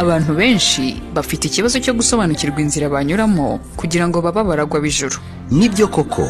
Abantu benshi bafite ikibazo cyo gusobanukirwa inzira banyuramo kugira ngo babe abaragwa b'ijuru. Nibyo koko,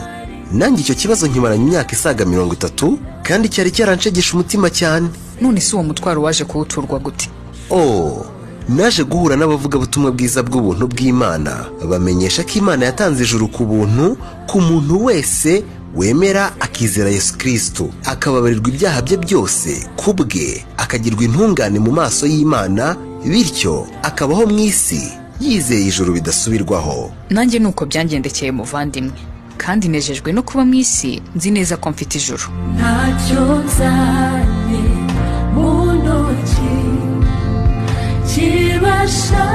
nanjye icyo kibazo nkimaranye imyaka isaga 30, kandi cyari cyaranshegesha umutima cyane. None si uwo mutwaro waje kuwuturwa gute? Oh, naje guhura n'abavugabutumwa bwiza bw'ubuntu bw'Imana, bamenyesha ko Imana yatanze ijuru ku buntu ku muntu wese wemera akizera Yesu Kristo, akababarirwa ibyaha bye byose kubwe, akagirwa intungane mu maso y'Imana, bityo akabaho mu isi yizeye ijuru bidasubirwaho. Nanjye nuko byangendekeye muvandimwe, kandi nejejwe no kuba mu isi nzi neza ko mfite ijuru. Ntacyo nzanye mu ntoki kibasha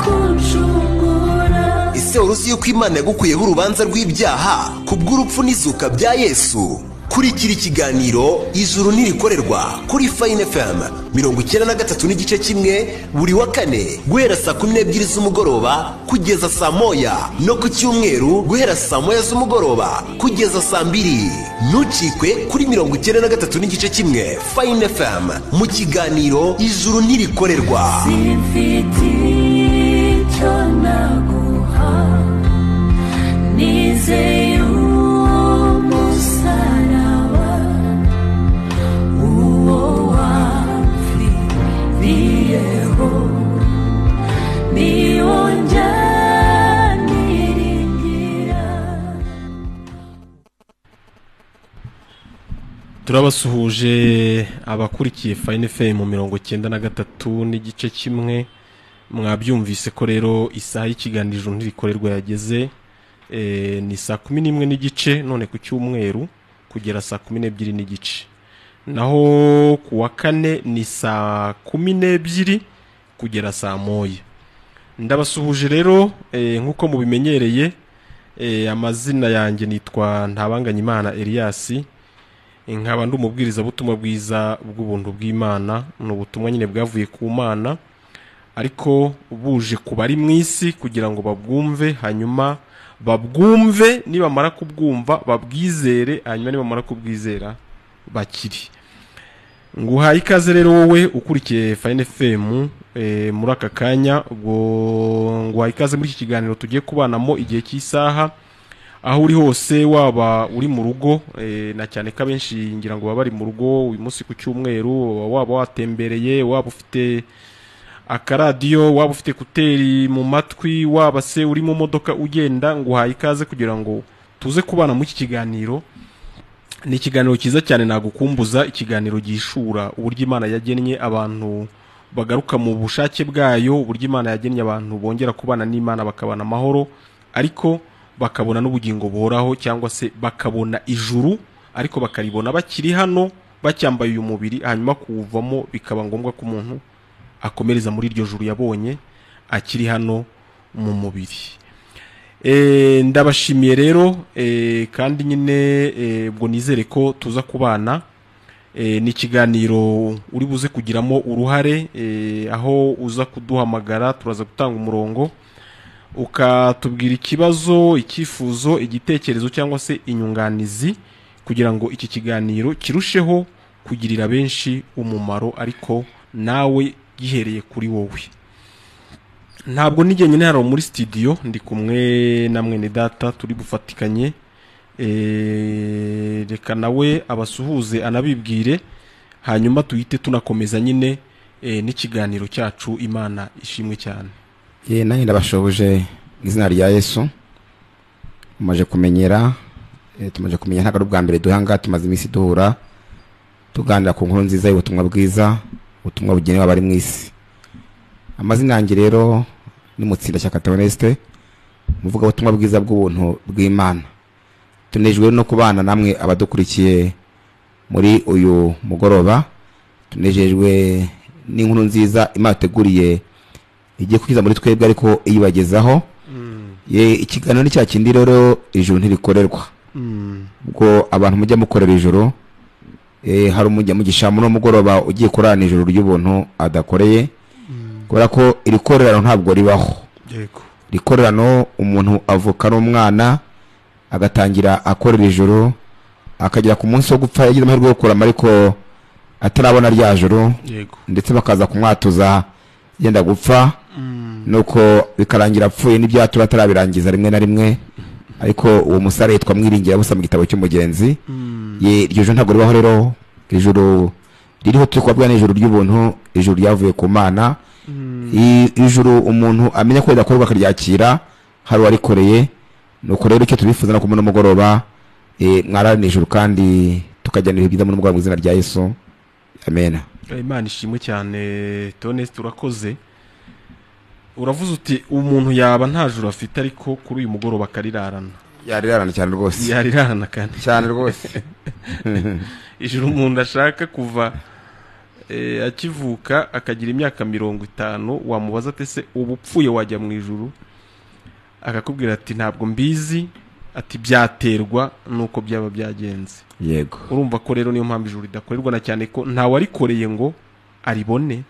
kuncungura. Ese wari uzi yuko Imana yagukuyeho urubanza rw'ibyaha kubw'urupfu n'izuka bya Yesu? Kurikira ikiganiro Ijuru Ntirikorerwa kuri Fine FM 93.1 buri wa kane guhera saa 12 z'umugoroba kugeza saa 1, no ku cyumweru guhera saa 1 z'umugoroba kugeza saa 2. Ntucikwe kuri 93.1 Fine FM mu kiganiro Ijuru Ntirikorerwa. Simfite icyo naguha, nizeye umusaraba uwo wamfiriyeho, niwo njya niringira. Turabasuhuje abakurikiye Fine FM 93.1. Mwabyumvise ko rero isaha y'ikiganiro Ijuru Ntirikorerwa yageze, ni saa 11:15 none ku cyumweru kugera saa 12:15, naho ku wa kane ni saa 12 kugera saa 1. Ndabasuhuje rero nkuko mubimenyereye, amazina yanjye nitwa Ntabanganyimana Elias, nkaba ndi umubwirizabutumwa bwiza bw'ubuntu bw'Imana. Ni ubutumwa nyine bwavuye ku Mana, ariko buje ku bari mu isi kugira ngo babwumve, hanyuma babwumve, nibamara kubwumva babwizere, hanyuma nibamara kubwizera bakiri. Nguhaye ikaze rero wowe ukurikiye Fine FM muri aka kanya, ubwo nguhaye ikaze muri iki kiganiro tugiye kubanamo igihe cy'isaha, aho uri hose, waba uri mu rugo, na cyane ko abenshi ngira ngo baba bari mu rugo uyu munsi ku cyumweru, waba watembereye, waba ufite akaradiyo, waba ufite kuteri mu matwi, waba se uri mu modoka ugenda, nguhaye ikaze kugira ngo tuze kubana mu iki kiganiro. Ni ikiganiro cyiza cyane nagukumbuza, ikiganiro gishura uburyo Imana yagennye abantu bagaruka mu bushake bwayo, uburyo Imana yagennye abantu bongera kubana n'Imana bakabana amahoro, ariko bakabona n'ubugingo buhoraho, cyangwa se bakabona ijuru ariko bakaribona bakiri hano bacyambaye uyu mubiri, hanyuma kuwuvamo bikaba ngombwa ko umuntu akomereza muri iryo juru yabonye akiri hano mu mubiri. Ndabashimiye rero, kandi nyine ubwo nizere ko tuza kubana. Ni ikiganiro uri buze kugiramo uruhare, aho uza kuduhamagara, turaza gutanga umurongo ukatubwira ikibazo, icyifuzo, igitekerezo cyangwa se inyunganizi, kugira ngo iki kiganiro kirusheho kugirira benshi umumaro, ariko nawe gihereye kuri wowe. Ntabwo nijye nyine hano muri studio, ndi kumwe na mwene data turi bufatikanye. Reka nawe abasuhuze anabibwire, hanyuma tuhite tunakomeza nyine n'ikiganiro cyacu. Imana ishimwe cyane. Nanjye ndabashoboje mu izina rya Yesu. Mumaje kumenyera, tumaje kumenya, ntabwo ari ubwa mbere duhanga, tumaze iminsi duhura tuganira ku nkuru nziza y'ubutumwa bwiza, ubutumwa bugenewe abari mu isi. Amazina yanjye rero ni Mutsindashyaka Theoneste, muvuga ubutumwa bwiza bw'ubuntu bw'Imana. Tunejwe no kubana namwe abadukurikiye muri uyu mugoroba, tunejejwe n'inkuru nziza Imana yateguriye igiye kukiza muri twebwe, ariko iyibagezaho. Ye ikiganiro ni cya kindi rero, Ijuru Ntirikorerwa. Ubwo abantu mujya mukorera ijuru, hari umugisha muri mugoroba ugiye kurana ijuru ry'ubuntu adakoreye, kubera ko iri korerano ntabwo ribaho. Yego, rikorerano umuntu avuka ari umwana agatangira akorera ijuru, akagera ku munsi wo gupfa yagize amahirwe yo kurama ariko atarabona rya joro, ndetse bakaza kumwatuza yenda gupfa, nuko bikarangira apfuye n'ibyatura atarabirangiza rimwe na rimwe. Ariko uwo musare yitwa Mwiringira busa mu gitabo cy'umugenzi. Ye iryo joro ntabwo ribaho rero, ijuru ririho turi kubabwira ni ijuru ry'ubuntu, ijuru ryavuye ku Mana. Ijuru umuntu amenya ko ridakorwa akaryakira, hari uwarikoreye. Nuko rero icyo tubifuza no kumwe n'umugoroba, mwararana ijuru kandi tukajyana ibihe byiza muri mugoroba mu izina rya Yesu. Amen. Imana ishimwe cyane. Toneste urakoze. Uravuze uti umuntu yaba nta juru afite ariko kuri uyu mugoroba akarirarana. Yarirarana cyane rwose. Yarirarana kandi cyane rwose. Ijuru umuntu ashaka kuva akivuka akagira imyaka 50, wamubaza ati se ubu upfuye wajya mu ijuru, akakubwira ati ntabwo mbizi, ati byaterwa nuko byaba byagenze. Yego. Urumva ko rero niyo mpamvu ijuru ridakorerwa na cyane ko ntawe arikoreye ngo aribone,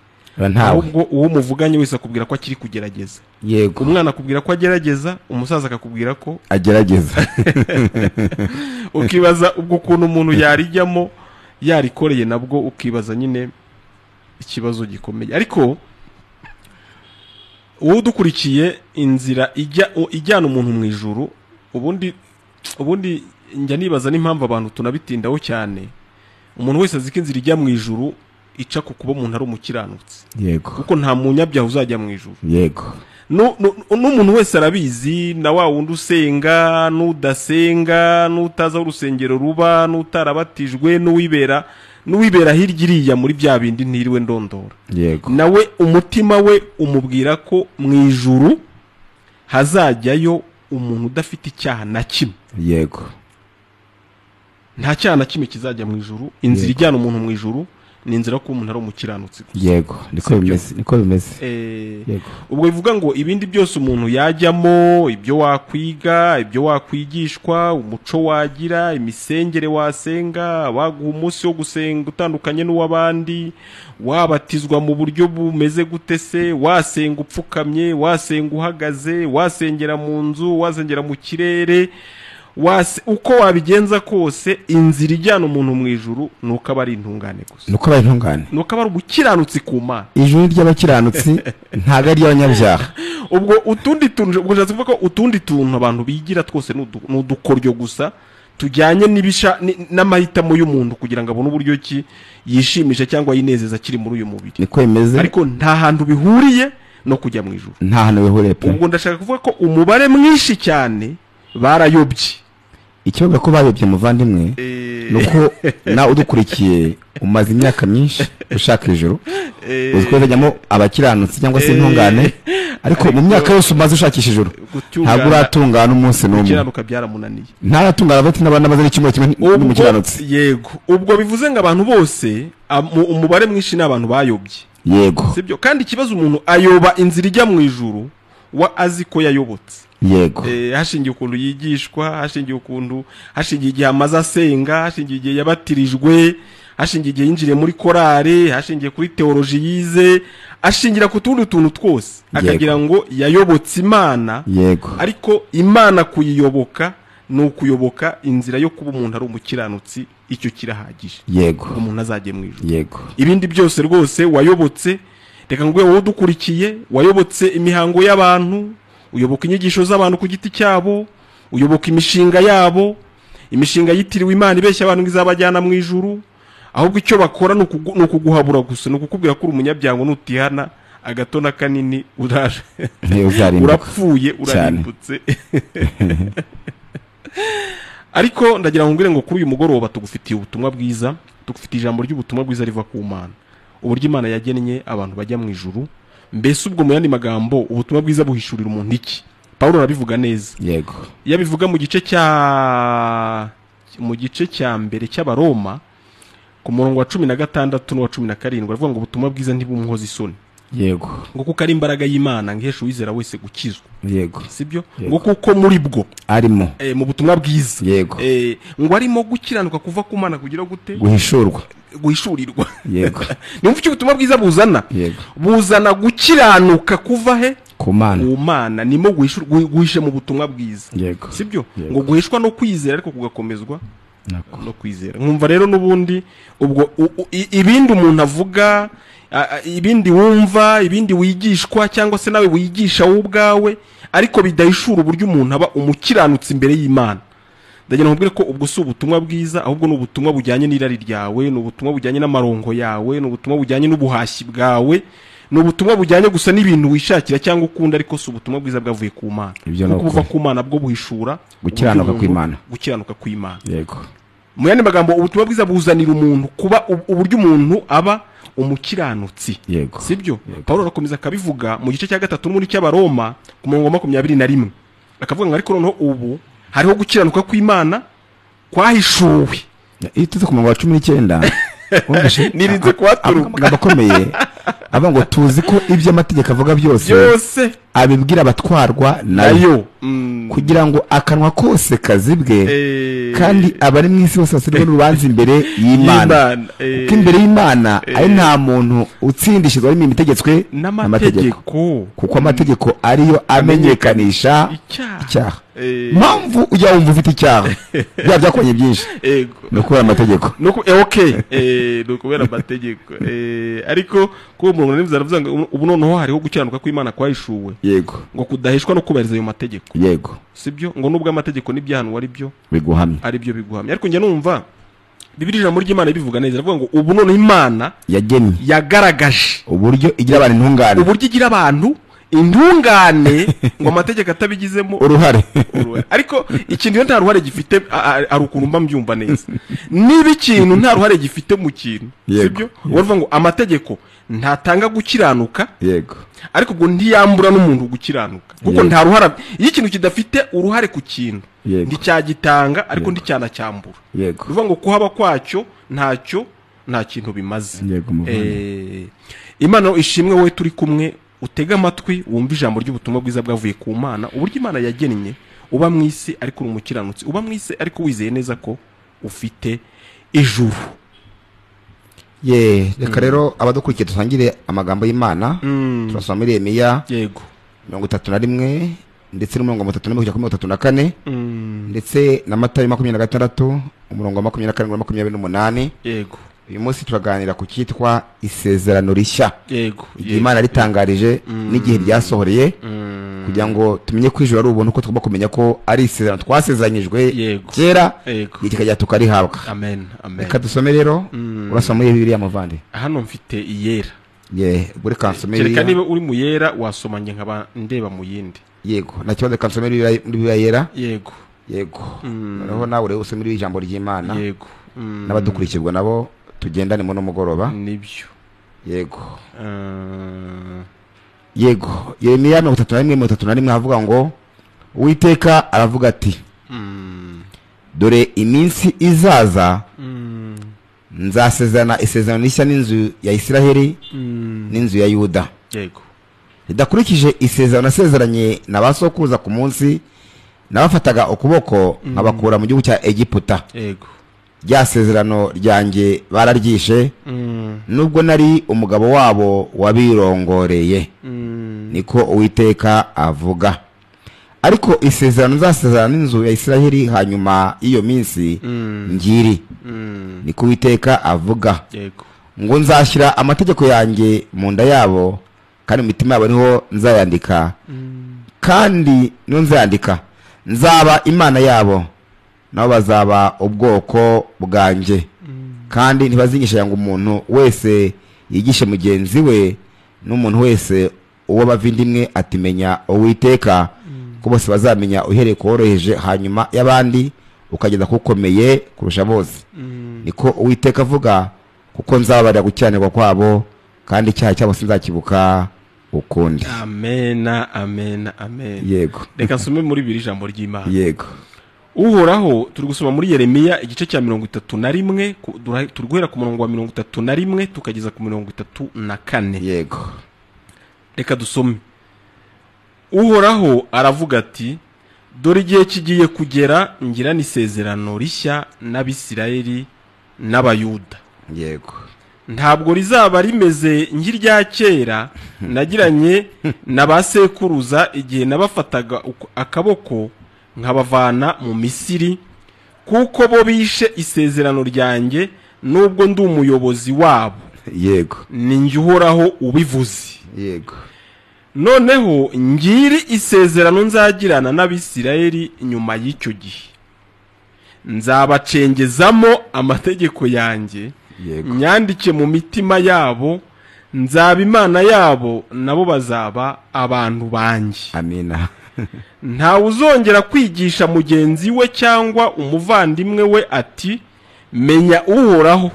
ahubwo uwo muvuganye wese akubwira ko akiri kugerageza. Yego. Umwana akubwira ko agerageza, umusaza akakubwira ko agerageza. Ukibaza ubwo kuntu umuntu yarijyamo yarikoreye, nabwo ukibaza nyine ikibazo gikomeye. Ariko uwo udukurikiye inzira ijyana umuntu mu ijuru, ubundi njya nibaza n'impamvu abantu tunabitindaho cyane. Umuntu wese azi ko inzira ijya mu ijuru ica ku kuba umuntu ari umukiranutsi. Yego. Kuko nta munyabyaha uzajya mu ijuru. Yego. N'umuntu wese arabizi, na wa wundi usenga n'udasenga, n'utaza urusengero ruba, n'utarabatijwe, n'uwibera hirya iriya muri bya bindi ntiriwe ndondora. Yego. Nawe umutima we umubwira ko mu ijuru hazajyayo umuntu udafite icyaha na kimwe. Yego. Nta cyaha na kimwe kizajya mu ijuru. Inzira ijyana umuntu mu ijuru ni inzira ko umuntu ari umukiranutsi gusa. Yego, niko bimeze, niko bimeze. Yego. Ubwo bivuga ngo ibindi byose umuntu yajyamo, ibyo wakwiga, ibyo wakwigishwa, umuco wagira, imisengere wasenga, waguha umunsi wo gusenga utandukanye n'uwabandi, wabatizwa mu buryo bumeze gute se, wasenga upfukamye, wasenga uhagaze, wasengera mu nzu, wasengera mu kirere, uko wabigenza kose, inzira ijyana umuntu mu ijuru nuko aba ari intungane gusa. Nuko aba intungane. Nuko aba ari umukiranutsi ku Mana. Ijuru ry'abakiranutsi ntago ari abanyabyaha. Ubwo utundi tuntu, ubwo nshatse kuvuga ko utundi tuntu abantu bigira twose n'udukoryo gusa tujyanye n'ibisha n'amahitamo y'umuntu kugira ngo abone uburyo ki yishimisha cyangwa yinezeza akiri muri uyu mubiri. Niko bimeze. Ariko nta hantu bihuriye no kujya mu ijuru. Nta hantu bihuriye pe. Ubwo ndashaka kuvuga ko umubare mwinshi cyane barayobye. Ikibazo ko bayobye muvandimwe nuko na udukurikiye umaze imyaka myinshi ushaka ijuru, uzi ko bajyamo abakiranutsi cyangwa se intungane, ariko mu myaka yose umaze ushakisha ijuru ntabwo uratungana umunsi n'umwe. Gukiranuka byaramunaniye. Ntaratungana bati n'abana baze n'ikimwe kimwe n'umukiranutsi. Yego. Ubwo bivuze ngo abantu bose umubare mwinshi n'abantu bayobye. Yego. Sibyo? Kandi ikibazo umuntu ayoba inzira ijya mu ijuru wa azi ko yayobotse. Yego. Hashingiye ukuntu yigishwa, hashingiye ukuntu, hashingiye igihe amaze asenga, hashingiye igihe yabatirijwe, hashingiye igihe yinjiriye muri korale, hashingiye kuri teoloji yize, ashingira ku tundi tuntu twose akagira ngo yayobotse Imana. Yego. Ariko Imana kuyiyoboka ni ukuyoboka inzira yo kuba umuntu ari umukiranutsi, icyo kirahagije. Yego. Umuntu azajye mu ijuru. Yego. Ibindi byose rwose wayobotse, reka ngwe wowe udukurikiye, wayobotse imihango y'abantu, uyoboka inyigisho z'abantu ku giti cyabo, uyoboka imishinga yabo, imishinga yitiriwe Imana ibeshya abantu izabajyana mu ijuru, ahubwo icyo bakora ni ukuguhabura gusa, ni ukukubwira ko uri umunyabyango nutihana agato na kanini uraje urapfuye urarimbutse. Ariko ndagira ngo ngire ngo kuri uyu mugoroba tugufitiye ubutumwa bwiza, tugufitiye ijambo ry'ubutumwa bwiza riva ku Mana, uburyo Imana yagennye abantu bajya mu ijuru. Mbese ubwo mu yandi magambo ubutumwa bwiza buhishurira umuntu iki? Paulo arabivuga neza. Yego. Yabivuga mu gice cya mbere cy'Abaroma ku murongo wa 16 n'uwa 17, aravuga ngo ubutumwa bwiza ntibumuhoza isoni. Yego. Ngo kuko ari imbaraga y'Imana ngihesha uwizera wese gukizwa. Yego. Sibyo? Ngo kuko muri bwo arimo mu butumwa bwiza. Yego. Ngo arimo gukiranuka kuva ku Mana kugira gute? Guhishurwa. Guhishurirwa. Yego. Nimva icyo ubutumwa bwiza buzana? Yego. Buzana gukiranuka kuva he? Ku Mana. Ku Mana nimo guhishe mu butumwa bwiza. Yego. Sibyo? Ngo guhishwa no kwizera ariko kugakomezwa No kwizera. Nkumva rero n'ubundi ubwo ibindi umuntu avuga, ibindi wumva, ibindi wigishwa cyangwa se nawe wigisha wowe ubwawe, ariko bidahishura uburyo umuntu aba umukiranutsi imbere y'Imana. Ndagira ngo nkubwire ko ubwo si ubutumwa bwiza, ahubwo ni ubutumwa bujyanye n'irari ryawe, ni ubutumwa bujyanye n'amarongo yawe, ni ubutumwa bujyanye n'ubuhashyi bwawe, ni ubutumwa bujyanye gusa n'ibintu wishakira cyangwa ukunda, ariko si ubutumwa bwiza bwavuye ku Mana. Ibyo ni Kuko buva ukuri. ku Mana bwo buhishura Gukiranuka uburyo umuntu- kw'Imana. Gukiranuka kw'Imana. Yego. Mu yandi magambo, ubutumwa bwiza buzanira umuntu kuba uburyo umuntu aba umukiranutsi. Yego. Sibyo? Yego. Pawulo arakomeza akabivuga mu gice cya 3 n'ubundi cy'Abaroma ku murongo wa 21, akavuga ngo ariko noneho ubu hariho gukiranuka kw'Imana kwahishuwe. Iyo tuze ku murongo wa 19, wumvishe Nirinze kuhaturuka. Amagambo akomeye avuga ngo tuzi ko ibyo amategeko avuga byose Byose abibwira abatwarwa nayo, nayo, kugira ngo akanwa kose kazibwe, kandi abari mu isi bose basubirwe n'urubanza imbere y'Imana, Y'Imana, kuko imbere y'Imana ari nta muntu utsindishizwa n'imirimo itegetswe n'amategeko, n'amategeko, kuko amategeko ariyo amenyekanisha icyaha. Icyaha. Mpamvu ujya wumva ufite icyaha byaba byakonye byinshi, Ego. ni ukubera amategeko. Nuko okay, ni ukubera amategeko, ariko kuba umurongo n'ibiza aravuga ngo ubu noneho hariho gukiranuka kw'Imana kwahishuwe, Yego. ngo kudaheshwa no kubahiriza ayo mategeko. Yego. Sibyo? Ngo nubwo amategeko n'ibyahanwa ari byo biguhamye, ari byo biguhamya. Ariko njya numva Bibiliya ijambo ry'Imana bivuga neza, iravuga ngo ubu noneho Imana yagennye, yagaragaje uburyo igira abantu intungane, uburyo igira abantu intungane, ngo amategeko atabigizemo uruhare. Uruhare. Ariko ikintu iyo nta ruhare gifite, ari ukuntu mba mbyumva neza, niba ikintu nta ruhare gifite mu kintu, Yego. sibyo? Uravuga ngo amategeko ntatanga gukiranuka, Yego. ariko ubwo ntiyambura n'umuntu gukiranuka, kuko Yego. nta ruhare. Iyo ikintu kidafite uruhare ku kintu, Yego. nticyagitanga, ariko nticyanacyambura. Yego. Bivuga ngo kuhaba kwacyo ntacyo, nta kintu bimaze. Yego, muvandi. Imana ishimwe. Wowe turi kumwe, utege amatwi wumve ijambo ry'ubutumwa bwiza bwavuye ku Mana, uburyo Imana yagennye uba mu isi ariko uri umukiranutsi, uba mu isi ariko wizeye neza ko ufite ijuru. Ye, reka rero abadukurikiye dusangire amagambo y'Imana. Turasoma muri Yeremiya 31 ndetse n'umurongo wa 31 kugera kuri 34, ndetse na Matayo 26, umurongo wa 27 na 28. Yego. Uyu munsi turaganira ku cyitwa isezerano rishya, igihe Imana ritangarije n'igihe ryasohoreye, kugira ngo tumenye ko ijuru ari ubuntu, ko tugomba kumenya ko ari isezerano twasezeranyijwe kera, igihe kikajya tukarihabwa. Amen, amen. Reka dusome rero. Urasoma muri Bibiliya, muvandi? Hano mfite iyera. Ye, ubwo reka nsome Kereka Bibiliya. niba uri mu yera wasoma, njye nkaba ndeba mu yindi. Yego, nta kibazo, reka nsome muri Bibiliya yera. Yego. Yego, noneho nawe urebe usome ijambo ry'Imana, Yego. n'abadukurikirwa nabo tugendane muri mugoroba. Nibyo. Yego. Yego, Yeremiya 31, 31 havuga ngo: "Uwiteka aravuga ati: Dore iminsi izaza, nzasezerana isezerano rishya n'inzu ya Isiraheli n'inzu ya Yuda, ridakurikije isezerano nasezeranye na ba sokuruza ku munsi nabafataga ukuboko nkabakura mu gihugu cya Egiputa. Rya sezerano ryanjye bararyishe, nubwo nari umugabo wabo wabirongoreye, niko Uwiteka avuga. Ariko isezerano nzasezerana n'inzu ya Isiraheli hanyuma y'iyo minsi ngiri, niko Uwiteka avuga, ngo nzashyira amategeko yanjye mu nda yabo, kandi mu mitima yabo niho nzayandika, kandi niho nzayandika. Nzaba Imana yabo, nabo bazaba ubwoko bwanjye. Kandi ntibazigisha ngo umuntu wese yigishe mugenzi we n'umuntu wese uwo bava inda imwe ati: Menya Uwiteka, ko bose bazamenya, uhereye ku woroheje hanyuma y'abandi ukageza ku ukomeye kurusha bose, niko Uwiteka avuga, kuko nzababarira gukiranirwa kwabo, kandi icyaha cyabo sinzakibuka ukundi." Amena, amena, amen. Yego. Reka nsome muri bibiri ijambo ry'Imana. Yego. Uhoraho, turi gusoma muri Yeremiya igice cya 31, turi guhera ku murongo wa 31 tukageza ku 34. Yego. Reka dusome. Uhoraho aravuga ati: "Dore igihe kigiye kugera ngirane isezerano rishya n'Abisirayeli n'Abayuda. Ntabwo rizaba rimeze nk'irya kera nagiranye na ba sekuruza igihe nabafataga akaboko nkabavana mu Misiri, Kuko bo bishe isezerano ryanjye nubwo ndi umuyobozi wabo. Yego. Ni njye Uhoraho ubivuze. Yego. Noneho ngiri isezerano nzagirana n'Abisirayeli nyuma y'icyo gihe, nzabacengezamo amategeko yanjye, Yego. nyandike mu mitima yabo, nzaba Imana yabo, nabo bazaba abantu banjye. Amina. Ntawe uzongera kwigisha mugenzi we cyangwa umuvandimwe we ati menya Uhoraho,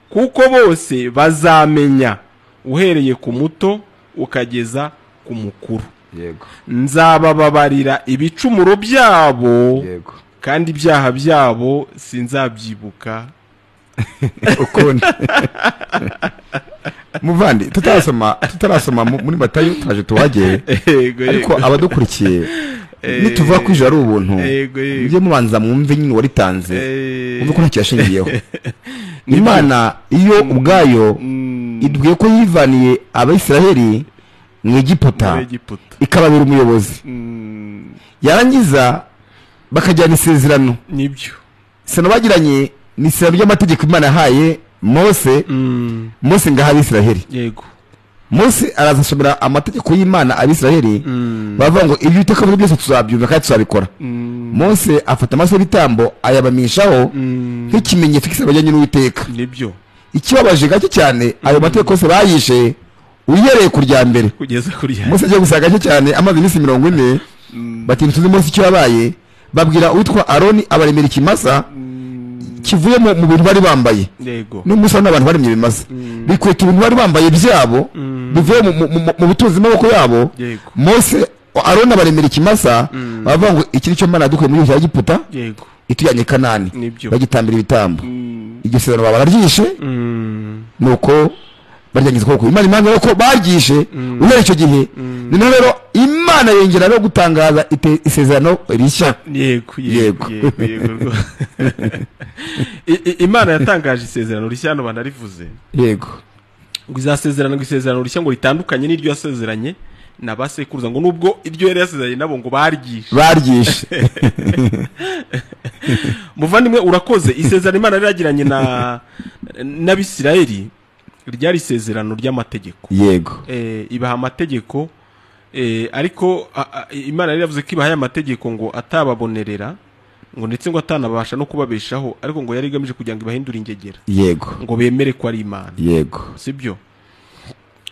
kuko bose bazamenya, uhereye ku muto ukageza ku mukuru. Yego. Nzabababarira ibicumuro byabo, Yego. kandi ibyaha byabo sinzabyibuka ukundi. Muvandi, tutarasoma muri Matayo twaje tuhagere, ariko abadukurikiye nituvuga ko ijuru ari ubuntu, mujye mubanza mwumve nyine waritanze, mwumve ko ntacyo yashingiyeho. Imana iyo ubwayo idubwiye ko yivaniye Abayisiraheli mu Egiputa ikababera umuyobozi, yarangiza bakajyana isezerano. Nibyo isezerano bagiranye ni isezerano ry'amategeko Imana yahaye Mose. Mose ngaha Abisiraheli. Yego. Mose araza asomera amategeko y'Imana Abisiraheli, bavuga ngo ibyo Uwiteka avuze byose tuzabyumva kandi tuzabikora. Mose afata amaraso y'ibitambo ayabamishaho nk'ikimenyetso cy'isezerano bajyanye n'Uwiteka. Nibyo. Ikibabaje gake cyane, ayo mategeko yose bayishe uhereye ku rya mbere kugeza kuri ya. Mose agiye gusaga gake cyane, amaze iminsi 40, bati ntituzi Mose icyo yabaye. Babwira uwitwa Aroni abaremera ikimasa kivuye mu bintu bari bambaye. Yego. N'umunsi n'abantu baremye ibimasa bikweta ibintu bari bambaye byabo bivuye mu butunzi n'amaboko yabo. Yego. Mose Aroni abaremera ikimasa, bavuga ngo iki nicyo Mana yadukuye muri Egiputa, Yego. itujyanye Kanani, Nibyo. bagitambira ibitambo. Iryo sezerano bararyishe, nuko baryangiza ukuboko. Imana impamvu ko baryishe uhereye icyo gihe, ni naho rero Imana yongera no gutangaza isezerano rishya. Yego, yego, yego. Imana yatangaje isezerano rishya, hano banarivuze. Yego. Ngo izasezerana ngo isezerano rishya ngo ritandukanye n'iryo yasezeranye na basekuruza, ngo nubwo iryo yari yasezeranye nabo ngo baryishe. Baryishe. Muvandimwe urakoze. Isezerano Imana yari yagiranye na n'Abisirayeli ryari isezerano ry'amategeko. Yego. Ibaha amategeko, ariko Imana yari yavuze ko ibahaye amategeko ngo atababonerera, ngo ndetse ngo atanabasha no kubabeshaho, ariko ngo yari igamije kugira ngo ibahindure ingegera. Yego. Ngo bemere ko ari Imana. Yego. Sibyo?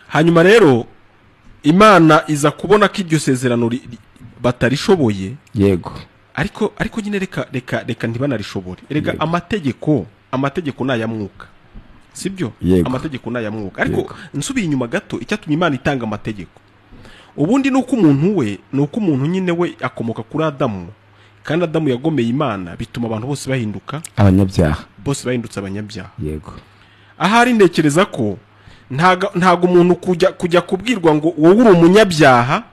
Hanyuma rero Imana iza kubona ko iryo sezerano batarishoboye. Yego. Ariko nyine reka ntibanarishobore. Erega amategeko ni ay'amwuka. Sibyo? Amategeko ni ay'amwuka. Ariko nsubiye inyuma gato, icyatumye Imana itanga amategeko ubundi nuko umuntu we, nuko umuntu nyine we akomoka kuri Adamu, kandi Adamu yagomeye Imana, bituma abantu bose bahinduka abanyabyaha. Bose bahindutse abanyabyaha. Yego. Ahari ntekereza ko ntago umuntu kujya kubwirwa ngo wowe uri umunyabyaha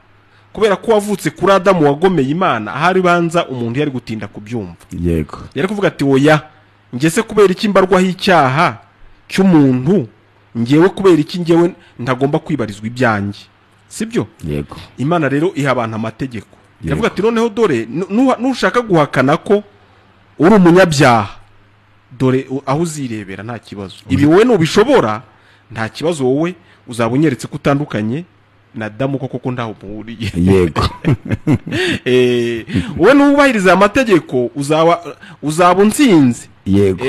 kubera ko wavutse kuri Adamu wagomeye Imana, ahari banza umuntu yari gutinda kubyumva. Yego. Yari kuvuga ati oya, njye se kubera iki mbarwaho icyaha cy'umuntu, ngewe kubera iki ngewe ntagomba kwibarizwa ibyanjye. Sibyo? Yego. Imana rero iha abantu amategeko. Yavuga ati noneho dore nushaka guhakana ko uri umunyabyaha, dore aho uzirebera nta kibazo. Ibi wowe nubishobora nta kibazo, wowe uzaba unyeretse ko utandukanye na Adamu koko ko ndaho muhuriye. Yego. Wowe nubahiriza amategeko uzaba unsinze. Yego.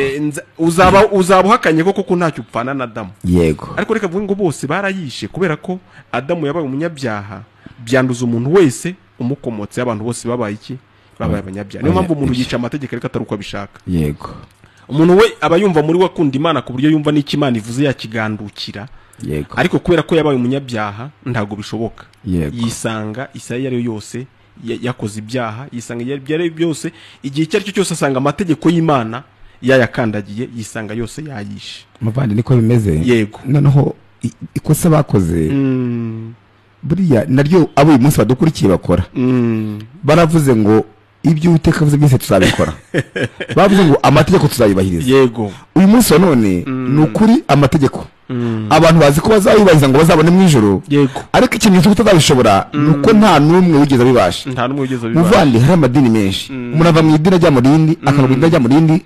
Uzaba uhakanye koko ko ntacyo upfana na Adamu. Yego. Ariko reka mvuge ngo bose barayishe kubera ko Adamu yabaye umunyabyaha, byanduza umuntu wese umukomotse, abantu bose babaye iki? Babaye abanyabyaha. Niyo mpamvu umuntu yica amategeko ariko atari uko abishaka. Yego. Umuntu we aba yumva muri we akunda Imana ku buryo yumva n'icyo Imana ivuze yakigandukira. Yego. Ariko kubera ko yabaye umunyabyaha ntago bishoboka. Yego. Yisanga isaha iyo ari yo yose yakoze ibyaha, yisanga ibyo ari byose, igihe icyo ari cyo cyose asanga amategeko y'Imana yayakandagiye, yisanga yose yayishe. Muvandi niko bimeze. Yego. Noneho ikosa bakoze buriya naryo abo uyu munsi badukurikiye bakora. Baravuze ngo ibyo Uwiteka avuze byose tuzabikora. Bavuze ngo amategeko tuzayubahiriza. Yego. Uyu munsi wa none ni ukuri amategeko Abantu bazi ko bazayubahiriza ngo bazabone mu ijuru, ariko ikimenyetso ko utazabishobora ni uko nta n'umwe wigeze abibasha. Nta n'umwe wigeze abibasha. Muvandi, hari amadini menshi, umuntu ava mu idini ajya mu rindi, akava mu idini ajya mu rindi,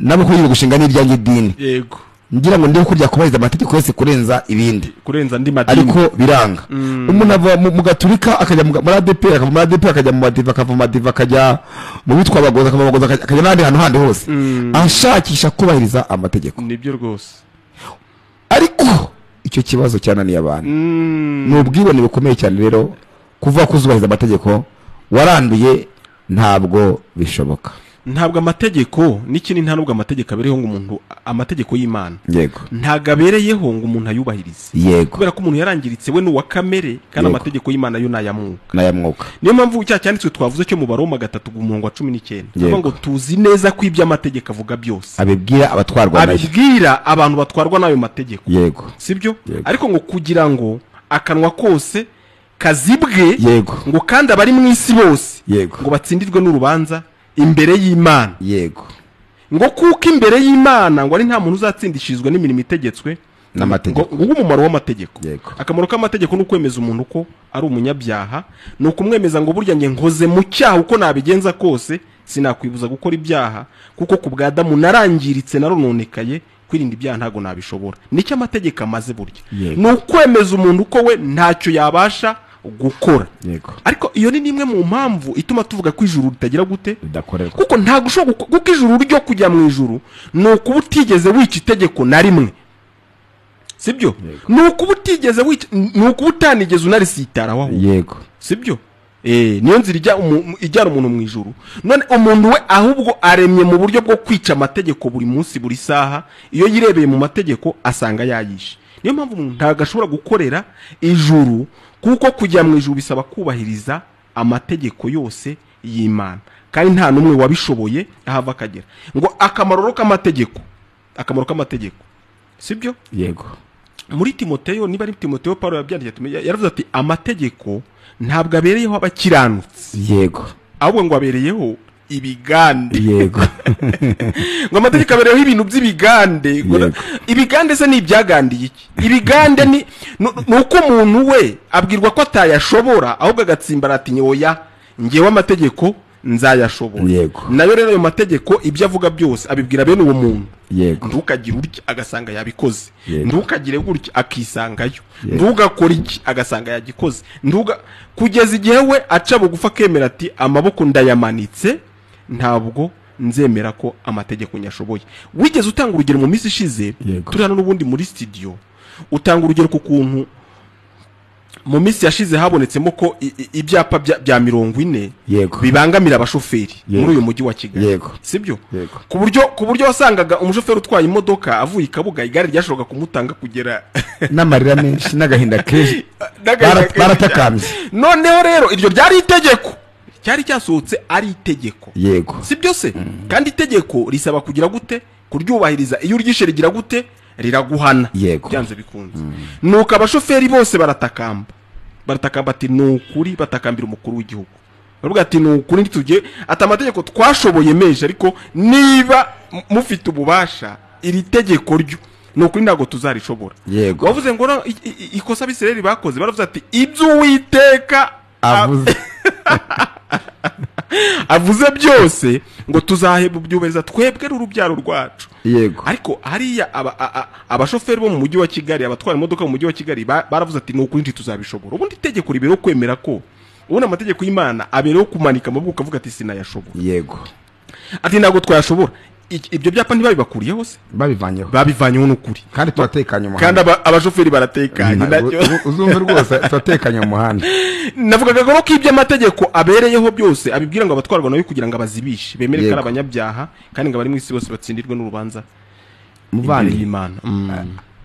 nabo ko yirirwa gushinga n'iryanjye idini. Yego. Ngira ngo ndiho kurya kubahiriza amategeko yose kurenza ibindi, kurenza andi madini, ariko biranga. Umuntu ava mu gaturika akajya muri ADP, akava muri ADP akajya mu madiva, akava mu madiva akajya mu bitwa abagoza, akava mu bagoza akajya n'ahandi hantu handi hose, ashakisha kubahiriza amategeko. Nibyo rwose. Ariko icyo kibazo cyananiye abantu. Ni ubwibone bukomeye cyane rero kuva kuzubahiriza amategeko waranduye, ntabwo bishoboka. Ntabwo amategeko n'ikindi, nta nubwo amategeko abereyeho ngo umuntu, amategeko y'Imana yego ntabwo abereyeho ngo umuntu ayubahirize. Yego. Kubera ko umuntu yarangiritse we n'uwa kamere, kandi amategeko y'Imana yo nayamwuka. Nayamwuka. Niyo mpamvu cya cyanditswe twavuze cyo mu Baroma 3:19 avuga ngo tuzi neza ko ibyo amategeko avuga byose abibwira abatwarwa nayo, abibwira abantu batwarwa n'ayo mategeko. Yego. Sibyo? Ariko ngo kugira ngo akanwa kose kazibwe, yego, ngo kandi abari mu isi bose, yego, ngo batsindirwe n'urubanza imbere y'Imana. Yego. Ngo kuko imbere y'Imana ngo ari nta muntu uzatsindishirizwa n'imirimo itegetswe n'amategeko. Ngo umumaro w'amategeko. Yego. Akamaro k'amategeko ni ukwemeza umuntu ko ari umunyabyaha, ni ukumwemeza ngo burya nge nkoze mu cyaha uko nabigenza kose sinakwibuza gukora ibyaha, kuko ku bwa Adamu narangiritse narononekaye, kwirinda ibyaha ntago nabishobora. Nicyo amategeko amaze burya. Ni ukwemeza umuntu ko we ntacyo yabasha gukora. Yego. Ariko iyo ni nimwe mu mpamvu ituma tuvuga ko ijuru ritagira gute, ridakorerwa. Kuko ntago ushobora, kuko ijuru ryo kujya mu ijuru ni ukuba utigeze wica itegeko na rimwe. Sibyo? Ni ukuba utigeze wica, ni ukuba utanigeze unarisitara. Yego. Sibyo? Niyo nzira ijyana umuntu mu ijuru. None umuntu we ahubwo aremye mu buryo bwo kwica amategeko buri munsi buri saha, iyo yirebeye mu mategeko asanga yayishe. Niyo mpamvu umuntu ntago ashobora gukorera ijuru, kuko kujya mu ijuru bisaba kubahiriza amategeko yose y'Imana, kandi nta n'umwe wabishoboye ahava akagera. Ngo akamaro k'amategeko, akamaro k'amategeko, sibyo? Yego. Muri Timoteyo, niba ari Timoteyo Paulo yabyandikiye, yaravuze ati amategeko ntabwo abereyeho abakiranutsi. Yego. Ahubwo ngo abereyeho ibigande. Yego. Ngo amategeko abereyeho ibintu by'ibigande. Ibigande se ni ibyagandiye iki? Ibigande ni uko umuntu we abwirwa ko atayashobora, ahubwo agatsimbara ati nyoya ngewe amategeko nzayashobora. Yego. Nayo rero ayo mategeko ibyo avuga byose abibwira bene uwo muntu. Yego. Ntukagire urya agasanga yabikoze. Ntukagire gutya akisangayo. Ndugakora iki agasanga yagikoze. Nduga kugeza igihe we aca bugufa akemera ati amaboko ndayamanitse, ntabwo nzemera ko amategeko nyashoboye. Wigeze utanga urugero mu minsi ishize, turi hano n'ubundi muri studio, utanga urugero ku kuntu mu minsi yashize habonetsemo ko ibyapa bya 40 bibangamira abashoferi muri uyu mujyi wa Kigali. Sibyo? Ku buryo wasangaga umushoferi utwaye imodoka avuye i Kabuga, igare ryashoboraga kumutanga kugera n'amarira menshi n'agahinda kenshi, baratakambye. Noneho rero iryo ryari itegeko, cyari cyasohotse ari itegeko. Yego. Sibyo se? Kandi itegeko risaba kugira gute? Kuryubahiriza. Iyo uryishe rigira gute? Riraguhana. Yego. Byanze bikunze. Nuko abashoferi bose baratakamba, baratakamba ati nukuri, batakambira umukuru w'igihugu, baravuga ati nukuri ntitujye ati amategeko twashoboye menshi, ariko niba mufite ububasha iri tegeko ryo nukuri ntago tuzarishobora. Yego. Wavuze ngo ikosa Abisirayeli bakoze, baravuze ati ibyo Uwiteka avuze avuze byose ngo tuzaheba byubahiriza twebwe n'urubyaro rwacu. Yego. Ariko hariya abashoferi bo mu mujyi wa Kigali, abatwara imodoka mu mujyi wa Kigali baravuze ati nukuri ntituzabishobora. Ubundi itegeko ribereho kwemera ko ubundi amategeko y'Imana abereho kumanika amaboko ukavuga ati sinayashobora. Yego. Ati ntabwo twayashobora. Ibyo byapa ntibabibakuriyeho se? Babivanyeho. Babivanyeho n'ukuri. Kandi turatekanye mu muhanda. Kandi abashoferi baratekanye. Uzumve rwose turatekanye mu muhanda. Navugaga ko ibyo amategeko abereyeho byose abibwira ngo abatwarwa nayo kugira ngo abazibishe, bemere ko ari abanyabyaha, kandi ngo abari mu isi bose batsindirwe n'urubanza muvandi y'Imana.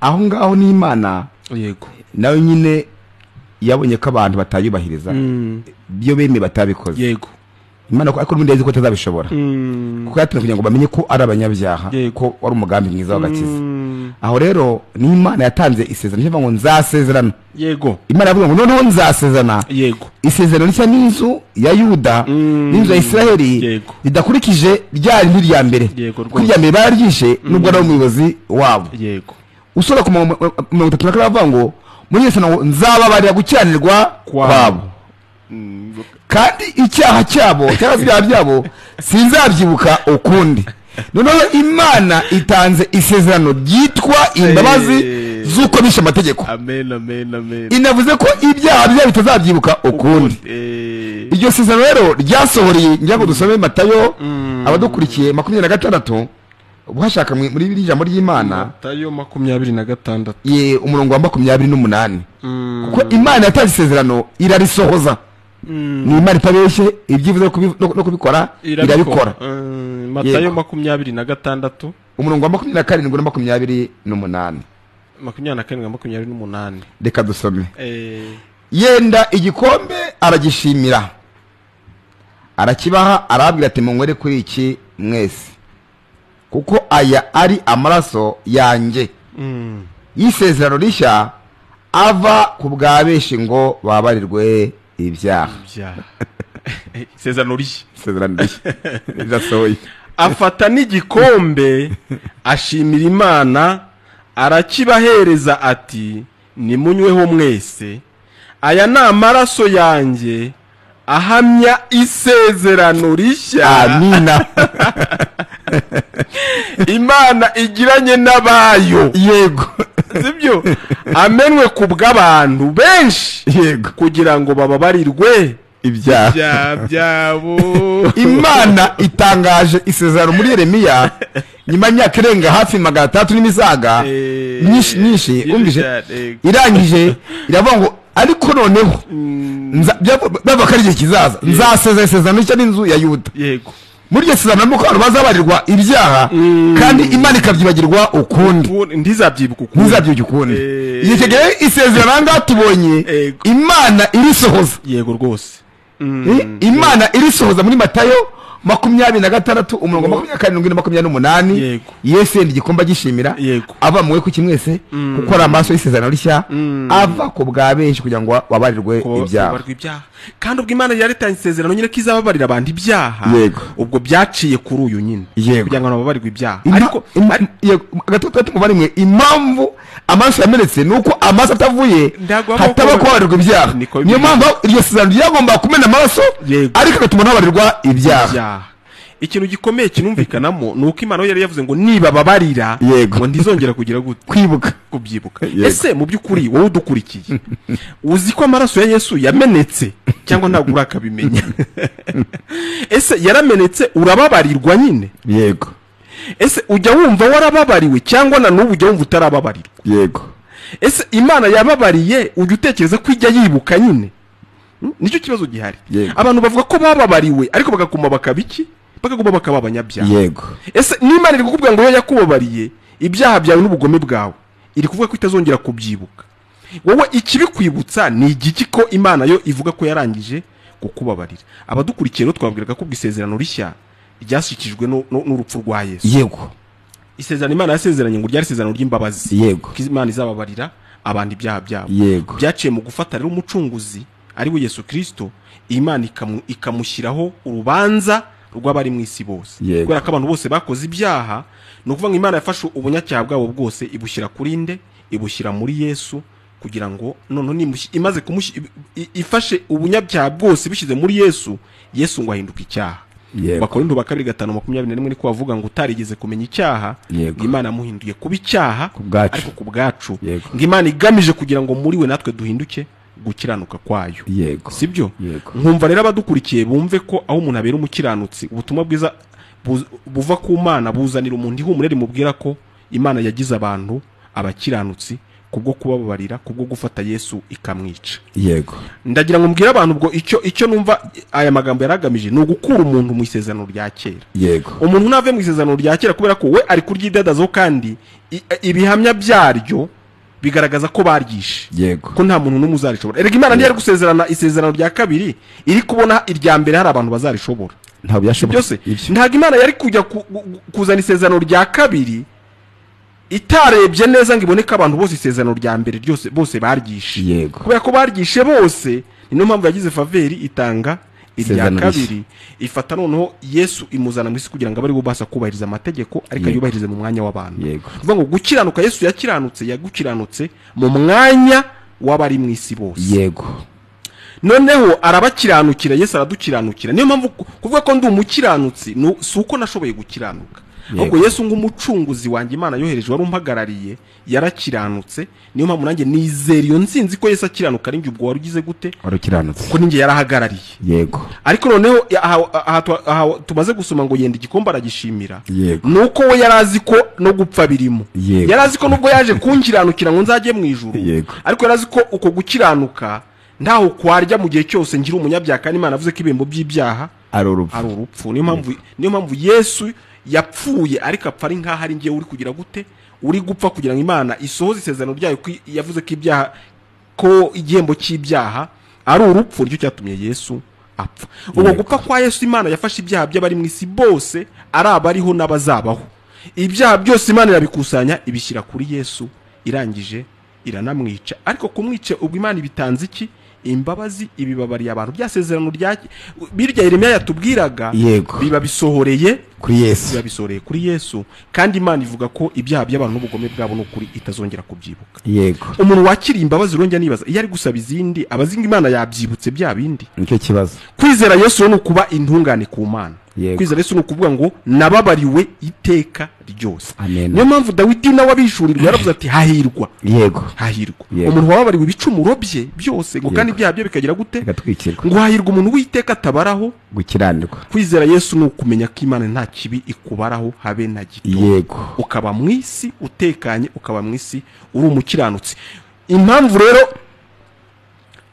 Aho ngaho ni Imana. Yego. Nayo nyine yabonye ko abantu batayubahiriza, byo bemeye batabikoze. Yego. Imana ariko n'ubundi yazi ko atazabishobora. Kuko yatumye kugira ngo bamenye ko ari abanyabyaha, ko wari umugambi mwiza w'agakiza. Aho rero ni Imana yatanze isezerano, ivuga ngo nzasezerana. Yego. Imana yavuga ngo noneho nzasezerana. Yego. Isezerano rishya n'inzu ya Yuda n'inzu ya Isiraheli ridakurikije rya rindi rya mbere. Yego rwose. Rya mbere bararyishe nubwo ari umuyobozi wabo. Yego. Usura ku 34 avuga ngo muri Yesu ngo nzababarira gukiranirwa kwabo, kandi icyaha cyabo cyangwa se ibyaha byabo sinzabyibuka ukundi. Noneho Imana itanze isezerano ryitwa imbabazi z'uko bishe amategeko. Amen, amen, amen. Inavuze ko ibyaha byabo bitazabyibuka ukundi. Iryo sezerano rero ryasohoreye, ngira ngo dusome Matayo, abadukurikiye 26, uhashaka muri biri ijambo ry'Imana. Matayo 26. Ye, umurongo wa 28. Kuko Imana yatanze isezerano irarisohoza. Ni Imana itabeshye, ibyivuze no kubikora irabikora. Matayo 26 umurongo wa 27 na 28. 27 na 28. Reka dusome. Yenda igikombe aragishimira, arakibaha, arabwira ati munywere kuri iki mwese, kuko aya ari amaraso yanjye y'isezerano rishya, ava ku bwa benshi ngo babarirwe ibyaha. Isezerano rishya, isezerano rishya rirasohoye. Afata n'igikombe ashimira Imana, arakibahereza ati nimunyweho mwese, aya ni amaraso yanjye ahamya isezerano rishya. Amina. Imana igiranye n'abayo. Yego. Sibyo? Amenwe ku bw'abantu benshi. Yego. Kugira ngo bababarirwe ibyaha byabo. Imana itangaje isezerano muri Yeremiya nyuma y'imyaka irenga hafi 300 n'imisaga myinshi myinshi, umvise, irangije iravuga ngo ariko noneho bava ko ari igihe kizaza nzasezera isezerano rishya n'inzu ya Yuda. Yego. Muri iryo sezerano nuko abantu bazabarirwa ibyaha, kandi Imana ikabyibagirwa ukundi, ntizabyibuka ukundi, ntizabyibuka ukundi. Igihe kigere isezerano aha ngaha tubonye Imana irisohoza. Yego rwose. Imana irisohoza muri Matayo 26 umurongo 27 na 28. Yesu yenda igikombe agishimira, ava muwe kuki mwese, kuko ari amaraso y'isezerano rishya, ava ku bwa benshi kugira ngo babarirwe ibyaha. Kandi ubwo Imana yari itanze isezerano nyine ko izababarira abantu ibyaha, ubwo byaciye kuri uyu nyine kugira ngo babarirwe ibyaha. Ariko gato muvandimwe, impamvu amaraso yamenetse ni uko amaraso atavuye hataba kubabarirwa ibyaha. Niyo mpamvu iryo sezerano ryagomba kumena amaraso, ariko agatuma ntabarirwa ibyaha. Ikintu gikomeye kinumvikanamo ni uko Imana yari yavuze ngo niba babarira ngo ntizongera kugira gute, kwibuka, kubyibuka. Ese mu by'ukuri wowe udukurikiye uzi ko amaraso ya Yesu yamenetse cyangwa ntabwo urakabimenya? Ese yaramenetse urababarirwa nyine? Yego. Ese ujya wumva warababariwe cyangwa na n'ubu ujya wumva utarababarirwa? Yego. Ese Imana yababariye ujya utekereza ko ijya yibuka nyine? Nicyo kibazo gihari. Abantu bavuga ko bababariwe ariko bagakuma bakabiki, bakaguma bakaba abanyabyaha. Yego. Ese n'Imana iri kukubwira ngo yo yakubabariye ibyaha byawe n'ubugome bwawe, iri kuvuga ko itazongera kubyibuka. Wowe ikibikwibutsa ni igiki ko Imana yo ivuga ko yarangije kukubabarira? Abadukurikiye rero twabwiraga ko isezerano rishya ryashyikijwe n'urupfu rwa Yesu. Yego. Isezerano Imana yasezeranye ngo ryari isezerano ry'imbabazi. Yego. Ko Imana izababarira abantu ibyaha byabo. Yego. Byaciye mu gufata rero umucunguzi ari we Yesu Kristo, Imana ikamushyiraho urubanza rw'abari mu isi bose. Kubera ko abantu bose bakoze ibyaha, ni ukuvuga ngo Imana yafashe ubunyacyaha bwabo bwose ibushyira kuri nde? Ibushyira muri Yesu, kugira ngo noneho imaze ifashe ubunyabyaha bwose bishyize muri Yesu, Yesu ngo ahinduke icyaha. Bakorinto ba 2:5:21 niko bavuga ngo utarigeze kumenya icyaha, Imana yamuhinduye kuba icyaha ariko ku bwacu, ngo Imana igamije kugira ngo muri we natwe duhinduke gukiranuka kwayo. Yego. Sibyo? Nkumva rero abadukurikiye bumve ko aho umuntu abera umukiranutsi, ubutumwa bwiza buva ku Mana buzanira umuntu ihumure rimubwira ko Imana yagize abantu abakiranutsi kubwo kubabarira, kubwo gufata Yesu ikamwica. Yego. Ndagira ngo mbwire abantu ubwo icyo numva aya magambo yaragamije ni ugukura umuntu mu isezerano rya kera. Yego. Umuntu nave mu isezerano rya kera kubera ko we ari kuryidadazo, kandi ibihamya byaryo bigaragaza ko baryishe. Yego. Ko nta muntu n'umwe uzarishobora. Erega Imana ntiyari gusezerana isezerano rya kabiri iri kubona irya mbere hari abantu bazarishobora. Ntabwo byashoboka. Byose. Ntabwo Imana yari kujya kuzana isezerano rya kabiri itarebye neza ngo iboneke abantu bose isezerano rya mbere ryose bose baryishe. Yego. Kubera ko baryishe bose, ni no mpamvu yagize faveri itanga Irya kabiri ifata noneho Yesu imuzana mu isi kugira ngo abari bubasha kubahiriza amategeko, ariko ayubahirize mu mwanya w'abantu. Kuvuga ngo gukiranuka Yesu yakiranutse, yagukiranutse mu mwanya w'abari mu isi bose. Yego. Noneho arabakiranukira, Yesu aradukiranukira. Niyo mpamvu kuvuga ko ndi umukiranutsi si uko nashoboye gukiranuka, ahubwo Yesu ng'umucunguzi wanjye Imana yohereje wari umpagarariye yarakiranutse. Niyo mpamvu nanjye nizera iyo nsinzi ko Yesu akiranuka ari njye ubwo wari ugize gute, wari ukiranutse, kuko ninjye yarahagarariye. Yego. Ariko noneho aha tumaze gusoma ngo yenda igikombe aragishimira, nuko we yarazi ko no gupfa birimo. Yarazi ko nubwo yaje kunkiranukira ngo nzajye mu ijuru, ariko yarazi ko uko gukiranuka ntaho kwarya mu gihe cyose ngira umunyabyaha, kandi Imana avuze ko ibihembo by'ibyaha ari urupfu. Niyo mpamvu Yesu yapfuye, ariko apfa ari nkaho ari ngewe uri kugira gute, uri gupfa kugira ngo Imana isohoze isezerano ryayo yavuze ko ibyaha, ko igihembo cy'ibyaha ari urupfu, nicyo cyatumye Yesu apfa. Ubwo gupfa kwa Yesu, Imana yafashe ibyaha by'abari mu isi bose, ari abariho n'abazabaho. Ibyaha byose Imana irabikusanya ibishyira kuri Yesu, irangije iranamwica. Ariko kumwica ubwo Imana ibitanze iki? Imbabazi, ibibabariye abantu. Bya sezerano rya birya Yeremiya yatubwiraga biba bisohoreye kuri Yesu, biba bisohoreye kuri Yesu. Kandi Imana ivuga ko ibyaha by'abantu n'ubugome bwabo n'ukuri itazongera kubyibuka. Yego. Umuntu wakiriye imbabazi rongera nibaza iyo ari gusaba izindi, abazinga Imana yabyibutse bya bindi. Nicyo kibazo. Kwizera Yesu no kuba intungane ku Mana. Kwizera Yesu no kuvuga ngo nababariwe iteka ryose. Niyo mpamvu Dawidi nawe abishurirwa yaravuze ati hahirwa. Yego. Hahirwa umuntu wababariwe ibicumuro bye byose, ngo kandi ibyaha bye bikagira gute, bigatwikirwa. Ngo hahirwa umuntu w'iteka atabaraho gukiranirwa. Kwizera Yesu ni ukumenya ko Imana nta kibi ikubaraho habe na gito. Yego. Ukaba mu isi utekanye, ukaba mu isi uri umukiranutsi. Impamvu rero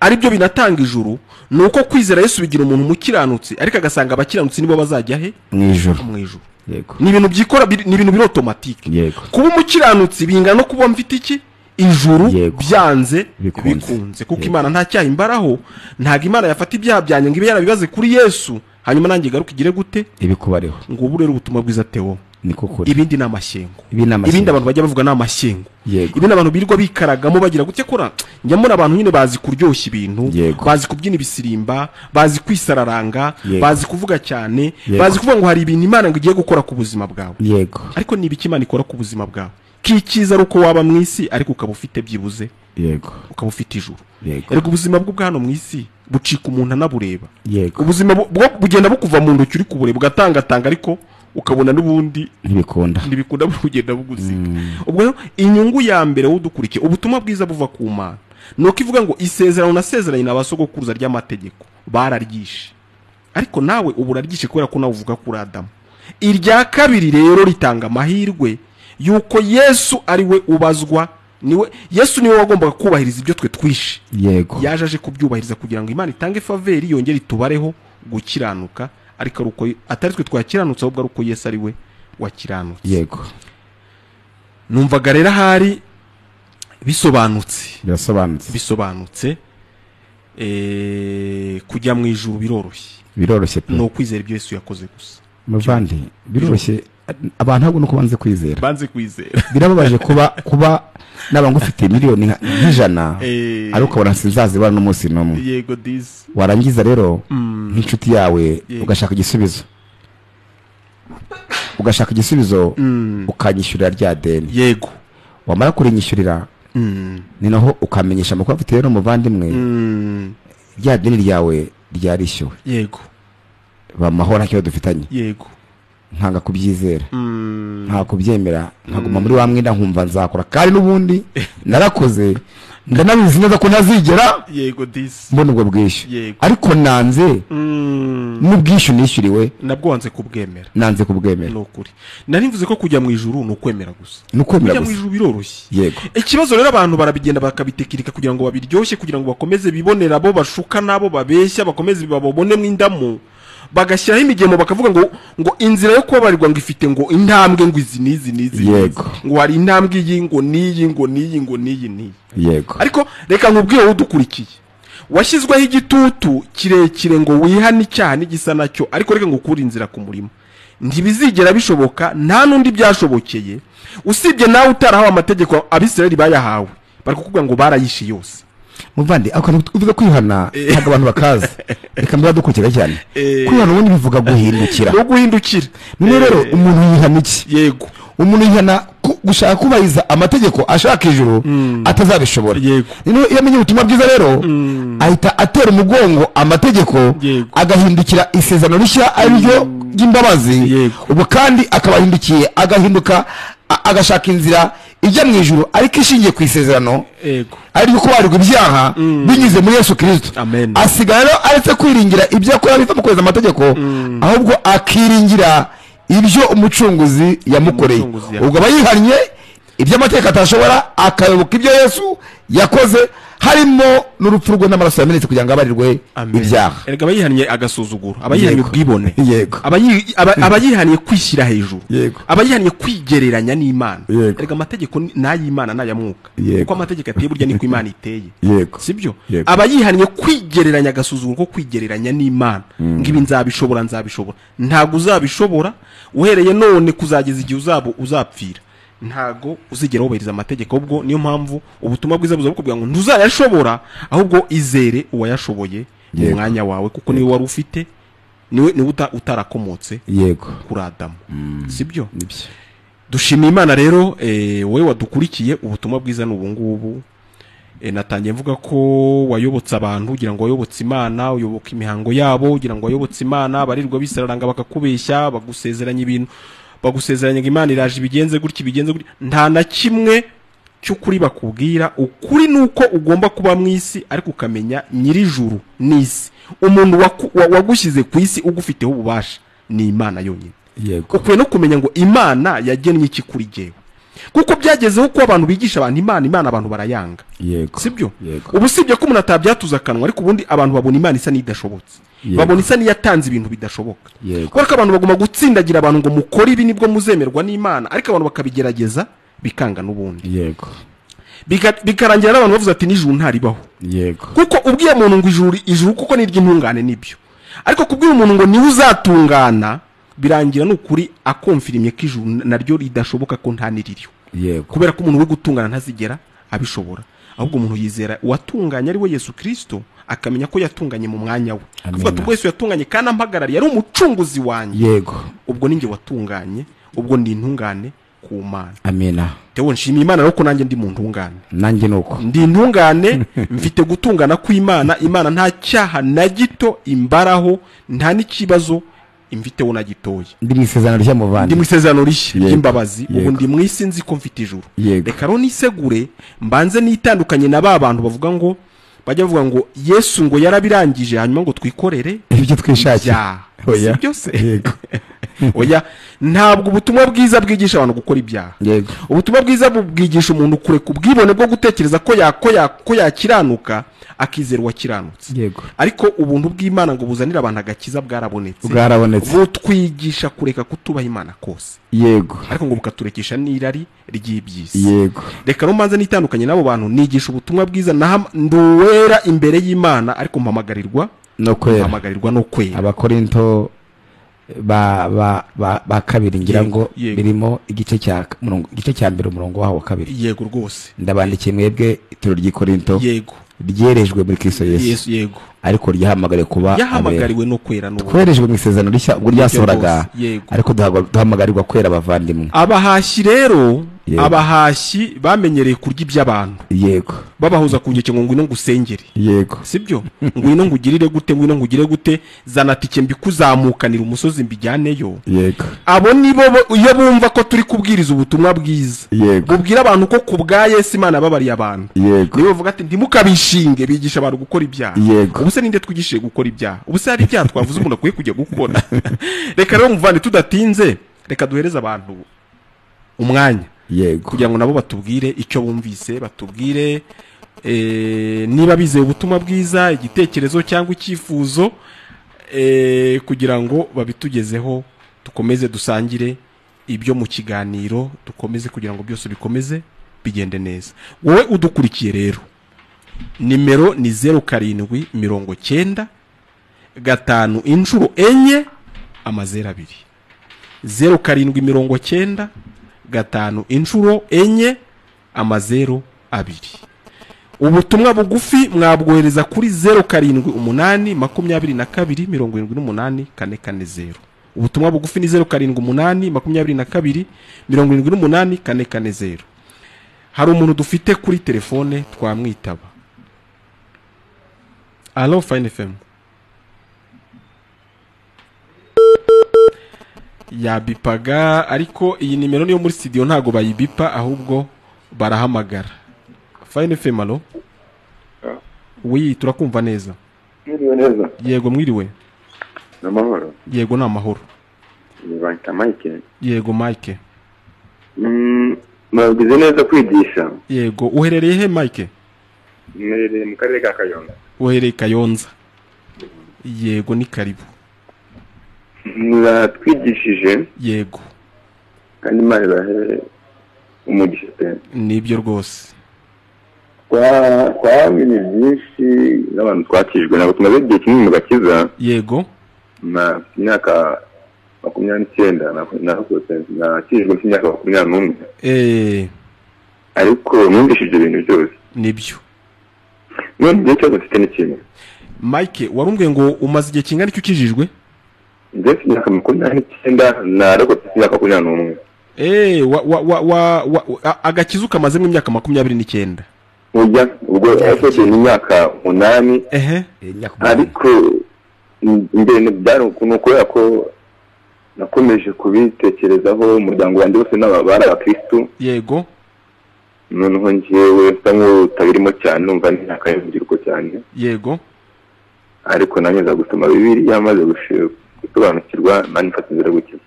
aribyo binatanga ijuru nuko kwizera Yesu bigira umuntu umukiranutsi, ariko agasanga abakiranutsi nibo bazajya he? Mu ijuru. Mu ijuru. Yego. Ni ibintu byikora, ni ibintu biri automatique. Yego. Kuba umukiranutsi bingana no kuba mfite iki? Ijuru. Byanze bikunze, kuko Imana nta cyaha imbaraho. Ntago Imana yafata ibyaha byanjye ngo ibe yarabibaze kuri Yesu, hanyuma nanjye igaruka igire gute, ibikubariho. Ngo ubu rero ubutumwa bwiza Theo niko kuri. Ibindi ni amashyengo. Ibindi abantu bajya bavuga ni amashyengo. Yego. Ibindi abantu birirwa bikaragamo bagira gutya kora. Njya mbona abantu nyine bazi kuryoshya ibintu, bazi kubyina ibisirimba, bazi kwisararanga, bazi kuvuga cyane, bazi kuvuga ngo hari ibintu Imana ngo igiye gukora ku buzima bwawe. Yego. Ariko ni ibiki Imana ikora ku buzima bwawe? Kikiza ari uko waba mu isi ariko ukaba ufite byibuze. Yego. Ukaba ufite ijuru. Yego. Ariko ubuzima bwo hano mu isi bucika umuntu anabureba. Yego. Ubuzima bugenda bukuva mu ntoki uri kubureba ugatangatanga, ariko ukabona n'ubundi ntibikunda kugenda bugusiga. Ubwo rero inyungu ya mbere wudukurikiye ubutumwa bwiza buva ku Mana nuko ivuga ngo isezerano nasezeranye n'abasogokuruza ry'amategeko bararyishe, ariko nawe ubu uraryishe kubera ko nawe uvuga kuri Adamu. Irya kabiri rero ritanga amahirwe yuko Yesu ari we ubazwa, niwe Yesu niwe wagombaga kubahiriza ibyo twe twishe. Yego. Yaje aje kubyubahiriza kugira ngo Imana itange faveri yongere itubareho gukiranuka, ariko uko atari twe twakiranutse ahubwo ari uko Yesu ari we wakiranutse. Yego. Numvaga rero ahari bisobanutse. Birasobanutse. Bisobanutse. Kujya mu ijuru biroroshye. Biroroshye pe. No kwizera ibyo Yesu yakoze gusa. Muvandi, biroroshye. Abantu ntabwo nuko banze kwizera. Banze kwizera. Birababaje kuba naba ngufite miliyoni nk'ijana ariko ukabona sinzazibara n'umunsi n'umwe. Yego disi. Warangiza rero nk'inshuti yawe ugashaka igisubizo. Ugashaka igisubizo ukanyishyurira rya deni. Yego. Wamara kurinyishyurira ni naho ukamenyesha amakuru afite rero muvandimwe rya deni ryawe ryarishyuwe. Yego. Bamahora cyo dufitanye. Yego. Nkanga kubyizera, nta kubyemera, nkaguma muri wa mwenda nkumva nzakora kandi n'ubundi narakoze ndanabizi neza ko ntazigera. Yego disi. Mbona ubwo bwishyu. Ariko nanze n'ubwishyu nishyuriwe nabwo wanze kubwemera. Nanze kubwemera. Nukuri. Nari mvuze ko kujya mu ijuru ni ukwemera gusa. Ni ukwemera gusa. Kujya mu ijuru biroroshye. Yego. Ikibazo rero abantu barabigenda bakabitekirika kugira ngo babiryoshye, kugira ngo bakomeze bibonera abo bashuka nabo babeshya, bakomeze babonemo indamu, bagashyiraho imigemo bakavuga ngo inzira yo kubabarirwa ngo ifite ngo intambwe ngo izi n'izi n'izi. Yego. Ngo hari intambwe iyi ngo n'iyi ngo n'iyi ngo n'iyi n'iyi. Yego. Ariko reka nkubwire wowe udukurikiye, washyizweho igitutu kirekire ngo wihane icyaha n'igisa nacyo, ariko reka ngukure inzira ku murimo. Ntibizigera bishoboka, nta n'undi byashobokeye usibye nawe utarahawe amategeko Abisirayeli bayahawe, bari kukubwira ngo barayishe yose. Muvandi, ako uvuga kwihana ntabwo abantu bakaza, reka mba dukurikira cyane. Kwihana ubundi bivuga guhindukira. No guhindukira. None rero umuntu yihana iki? Yego. Umuntu yihana gushaka kubahiriza amategeko ashaka ijuru atazabishobora. None iyo amenye ubutumwa bwiza rero ahita atera umugongo amategeko, agahindukira isezerano rishya ariryo ry'imbabazi. Ubwo kandi akabahindukiye agahinduka agashaka inzira ijya mu ijuru ariko ishingiye ku isezerano ari kubarirwa ibyaha binyuze muri Yesu Kristo. Asigaye rero aretse kwiringira ibyo akora biva mu kweza amategeko, ahubwo akiringira ibyo umucunguzi yamukoreye. Ubwo aba yihannye ibyo amategeko atashobora, akayoboka ibyo Yesu yakoze, harimo n'urupfu rwe n'amaraso yamenetse kugira ngo abarirwe ibyaha. Erega aba yihannye agasuzuguro, aba yihannye ubwibone, aba yihannye kwishyira hejuru, aba yihannye kwigereranya n'Imana. Erega amategeko n'ay'Imana n'ay'amwuka, kuko amategeko ateye burya niko Imana iteye, sibyo? Aba yihannye kwigereranya agasuzuguro ko kwigereranya n'Imana, ngo ibi nzabishobora, nzabishobora. Ntabwo uzabishobora uhereye none kuzageza igihe uzapfira. Ntago uzigera wubahiriza amategeko. Ubwo niyo mpamvu ubutumwa bwiza buza bukubwira ngo ntuzayashobora, ahubwo izere uwayashoboye mu mwanya wawe, kuko niwe wari ufite, niwe utarakomotse kuri Adamu, sibyo? Dushimiye Imana rero wowe wadukurikiye. Ubutumwa bwiza ni ubungubu. Natangiye mvuga ko wayobotse abantu ugira ngo wayobotse Imana, uyoboka imihango yabo ugira ngo wayobotse Imana, barirwa bisararanga bakakubeshya, bagusezeranya ibintu, bagusezeranya ngo Imana iraje ibigenze gutya, ibigenze gutya. Nta na kimwe cy'ukuri bakubwira. Ukuri nuko ugomba kuba mu isi ariko ukamenya nyirijuru n'isi. Umuntu wagushyize ku isi ugufiteho ububasha ni Imana yonyine. Ukwiye no kumenya ngo Imana yagennye iki kuri jyewe, kuko byagezeho ko abantu bigisha abantu Imana, Imana abantu barayanga. Sibyo? Ubu sibyo ko umuntu atabyatuza akanwa, ariko ubundi abantu babona Imana isa n'idashobotse, babona isa n'iyatanze ibintu bidashoboka. Kubera ko abantu bagomba gutsindagira abantu ngo mukore ibi nibwo muzemerwa n'Imana, ariko abantu bakabigerageza bikanga n'ubundi. Bikarangira n'abantu bavuze ati n'ijuru ntaribaho. Kuko ubwiye umuntu ngo ijuru kuko ni iry'intungane nibyo, ariko kubwira umuntu ngo niwe uzatungana birangira n'ukuri akomfirimye ko ijuru naryo ridashoboka, ko nta niririho. Kubera ko umuntu we gutungana ntazigera abishobora, ahubwo umuntu yizera uwatunganye ari we Yesu Kristo, akamenya ko yatunganye mu mwanya we. Avuga ati ubwo Yesu yatunganye kandi ampagarariye, ari umucunguzi wanjye. Ubwo ninjye watunganye, ubwo ndi intungane ku Mana. Amina. Tewo nshimiye Imana rero ko nanjye ndi mu ntungane. Nanjye nuko ndi intungane, mfite gutungana kw'Imana. Imana nta cyaha na gito imbaraho, nta n'ikibazo imfiteho na gitoya. Ndi mu isezerano rishya muvandi, ndi mu isezerano rishya ry'imbabazi. Ubu ndi mu isi nzi ko mfite ijuru. Reka rero nisegure mbanze nitandukanye na ba bantu bavuga ngo bajya bavuga ngo Yesu ngo yarabirangije hanyuma ngo twikorere ibyo twishakiye. Oya, byose. Oya, ntabwo ubutumwa bwiza bwigisha abantu gukora ibyaha. Ubutumwa bwiza bubwigisha umuntu kureka ubwibone bwo gutekereza ko yakiranuka, akizera uwakiranutse. Ariko ubuntu bw'Imana ngo buzanire abantu agakiza bwarabonetse. Butwigisha kureka kutubaha Imana kose. Ariko ngo bukaturekesha n'irari ry'iby'isi. Reka rero mbanze nitandukanye n'abo bantu, nigisha ubutumwa bwiza nduwera imbere y'Imana, ariko mpamagarirwa no kwera. Mpamagarirwa no kwera. Abakorinto ba kabiri ngira ngo birimo igice cya igice cya mbere umurongo waho wa kabiri. Yego rwose. Ndabandikiye mwebwe ituro ry'Ikorinto. Yego. Ryerejwe muri Kristo Yesu. Yego. Ariko ryahamagariwe kuba yahamagariwe no kwera n'ubu. Twerejwe mu isezerano rishya ubwo ryasohoraga, ariko duhamagarirwa kwera abavandimwe. Abahashyi rero, abahashyi bamenyereye kurya iby'abantu. Yego. Babahuza ku nkeke ngo ngwino ngusengere. Yego. Sibyo? Ngwino ngugirire gute, ngwino ngugire gute, zana tike mbikuzamukanira umusozi mbijyaneyo. Yego. Abo nibo iyo bumva ko turi kubwiriza ubutumwa bwiza. Yego. Bubwira abantu ko kubwa Yesu Imana babariye abantu. Yego. Nibo bavuga ati ntimukabishinge, bigisha abantu gukora ibyaha. Yego. Ubuse ninde twigishije gukora ibyaha? Ubuse hari ibyaha twavuze umuntu akwiye kujya gukora? Reka rero muvane tudatinze, reka duhereze abantu umwanya. Yego. Kugira ngo nabo batubwire icyo bumvise, batubwire niba bizeye ubutumwa bwiza, igitekerezo cyangwa icyifuzo, kugira ngo babitugezeho, dukomeze dusangire ibyo mu kiganiro, dukomeze kugira ngo byose bikomeze bigende neza. Wowe udukurikiye rero, nimero ni 07 90 5 inshuro 4 amazero 2, 07 90 5 inshuro 4 amazero 2. Ubutumwa bugufi mwabwohereza kuri 078 22 78 440. Ubutumwa bugufi ni 078 22 78 440. Hari umuntu dufite kuri telefone twamwitaba. Allo Fine FM. Yabipaga, ariko iyi nimero niyo muri studio ntago bayibipa, ahubwo barahamagara. Fine FM, allo. Oui, turakumva neza. Mwiriwe neza. Yego mwiriwe. Namahoro. Yego namahoro. Ni Mike. Yego Mike. Mwagize neza kwigisha. Yego, uherereye he Mike? Mwerereye mu karere ka Kayonza. Uherereye Kayonza. Yego ni karibu. Mwatwigishije. Yego. Kandi Imana ibahe umugisha pe. Nibyo rwose. Twamenye byinshi n'abantu twakijwe, ntabwo tumaze igihe kinini mu gakiza. Yego. Na myaka 29 narakotse, nakijwe mfite imyaka 21. Ariko numvise ibyo bintu byose. Nibyo. None igihe cyose mfite n'ikintu. Mike, warumbwiye ngo umaze igihe kingana iki ukijijwe? Njye mfite imyaka 29 narokotse mfite imyaka 21. Agakiza kamazemo imyaka 29. Ujya ubwo afite imyaka 8. Ariko mbere byari ukuntu kubera ko nakomeje kubitekerezaho, umuryango wanjye wose n'ababara abakristu. Yego. Noneho njyewe nsa nk'utabirimo cyane, numva n'imyaka y'urubyiruko cyane. Yego. Ariko nanjye nza gusoma Bibiliya maze gusobanukirwa, nanjye mfata inzira gukizwa.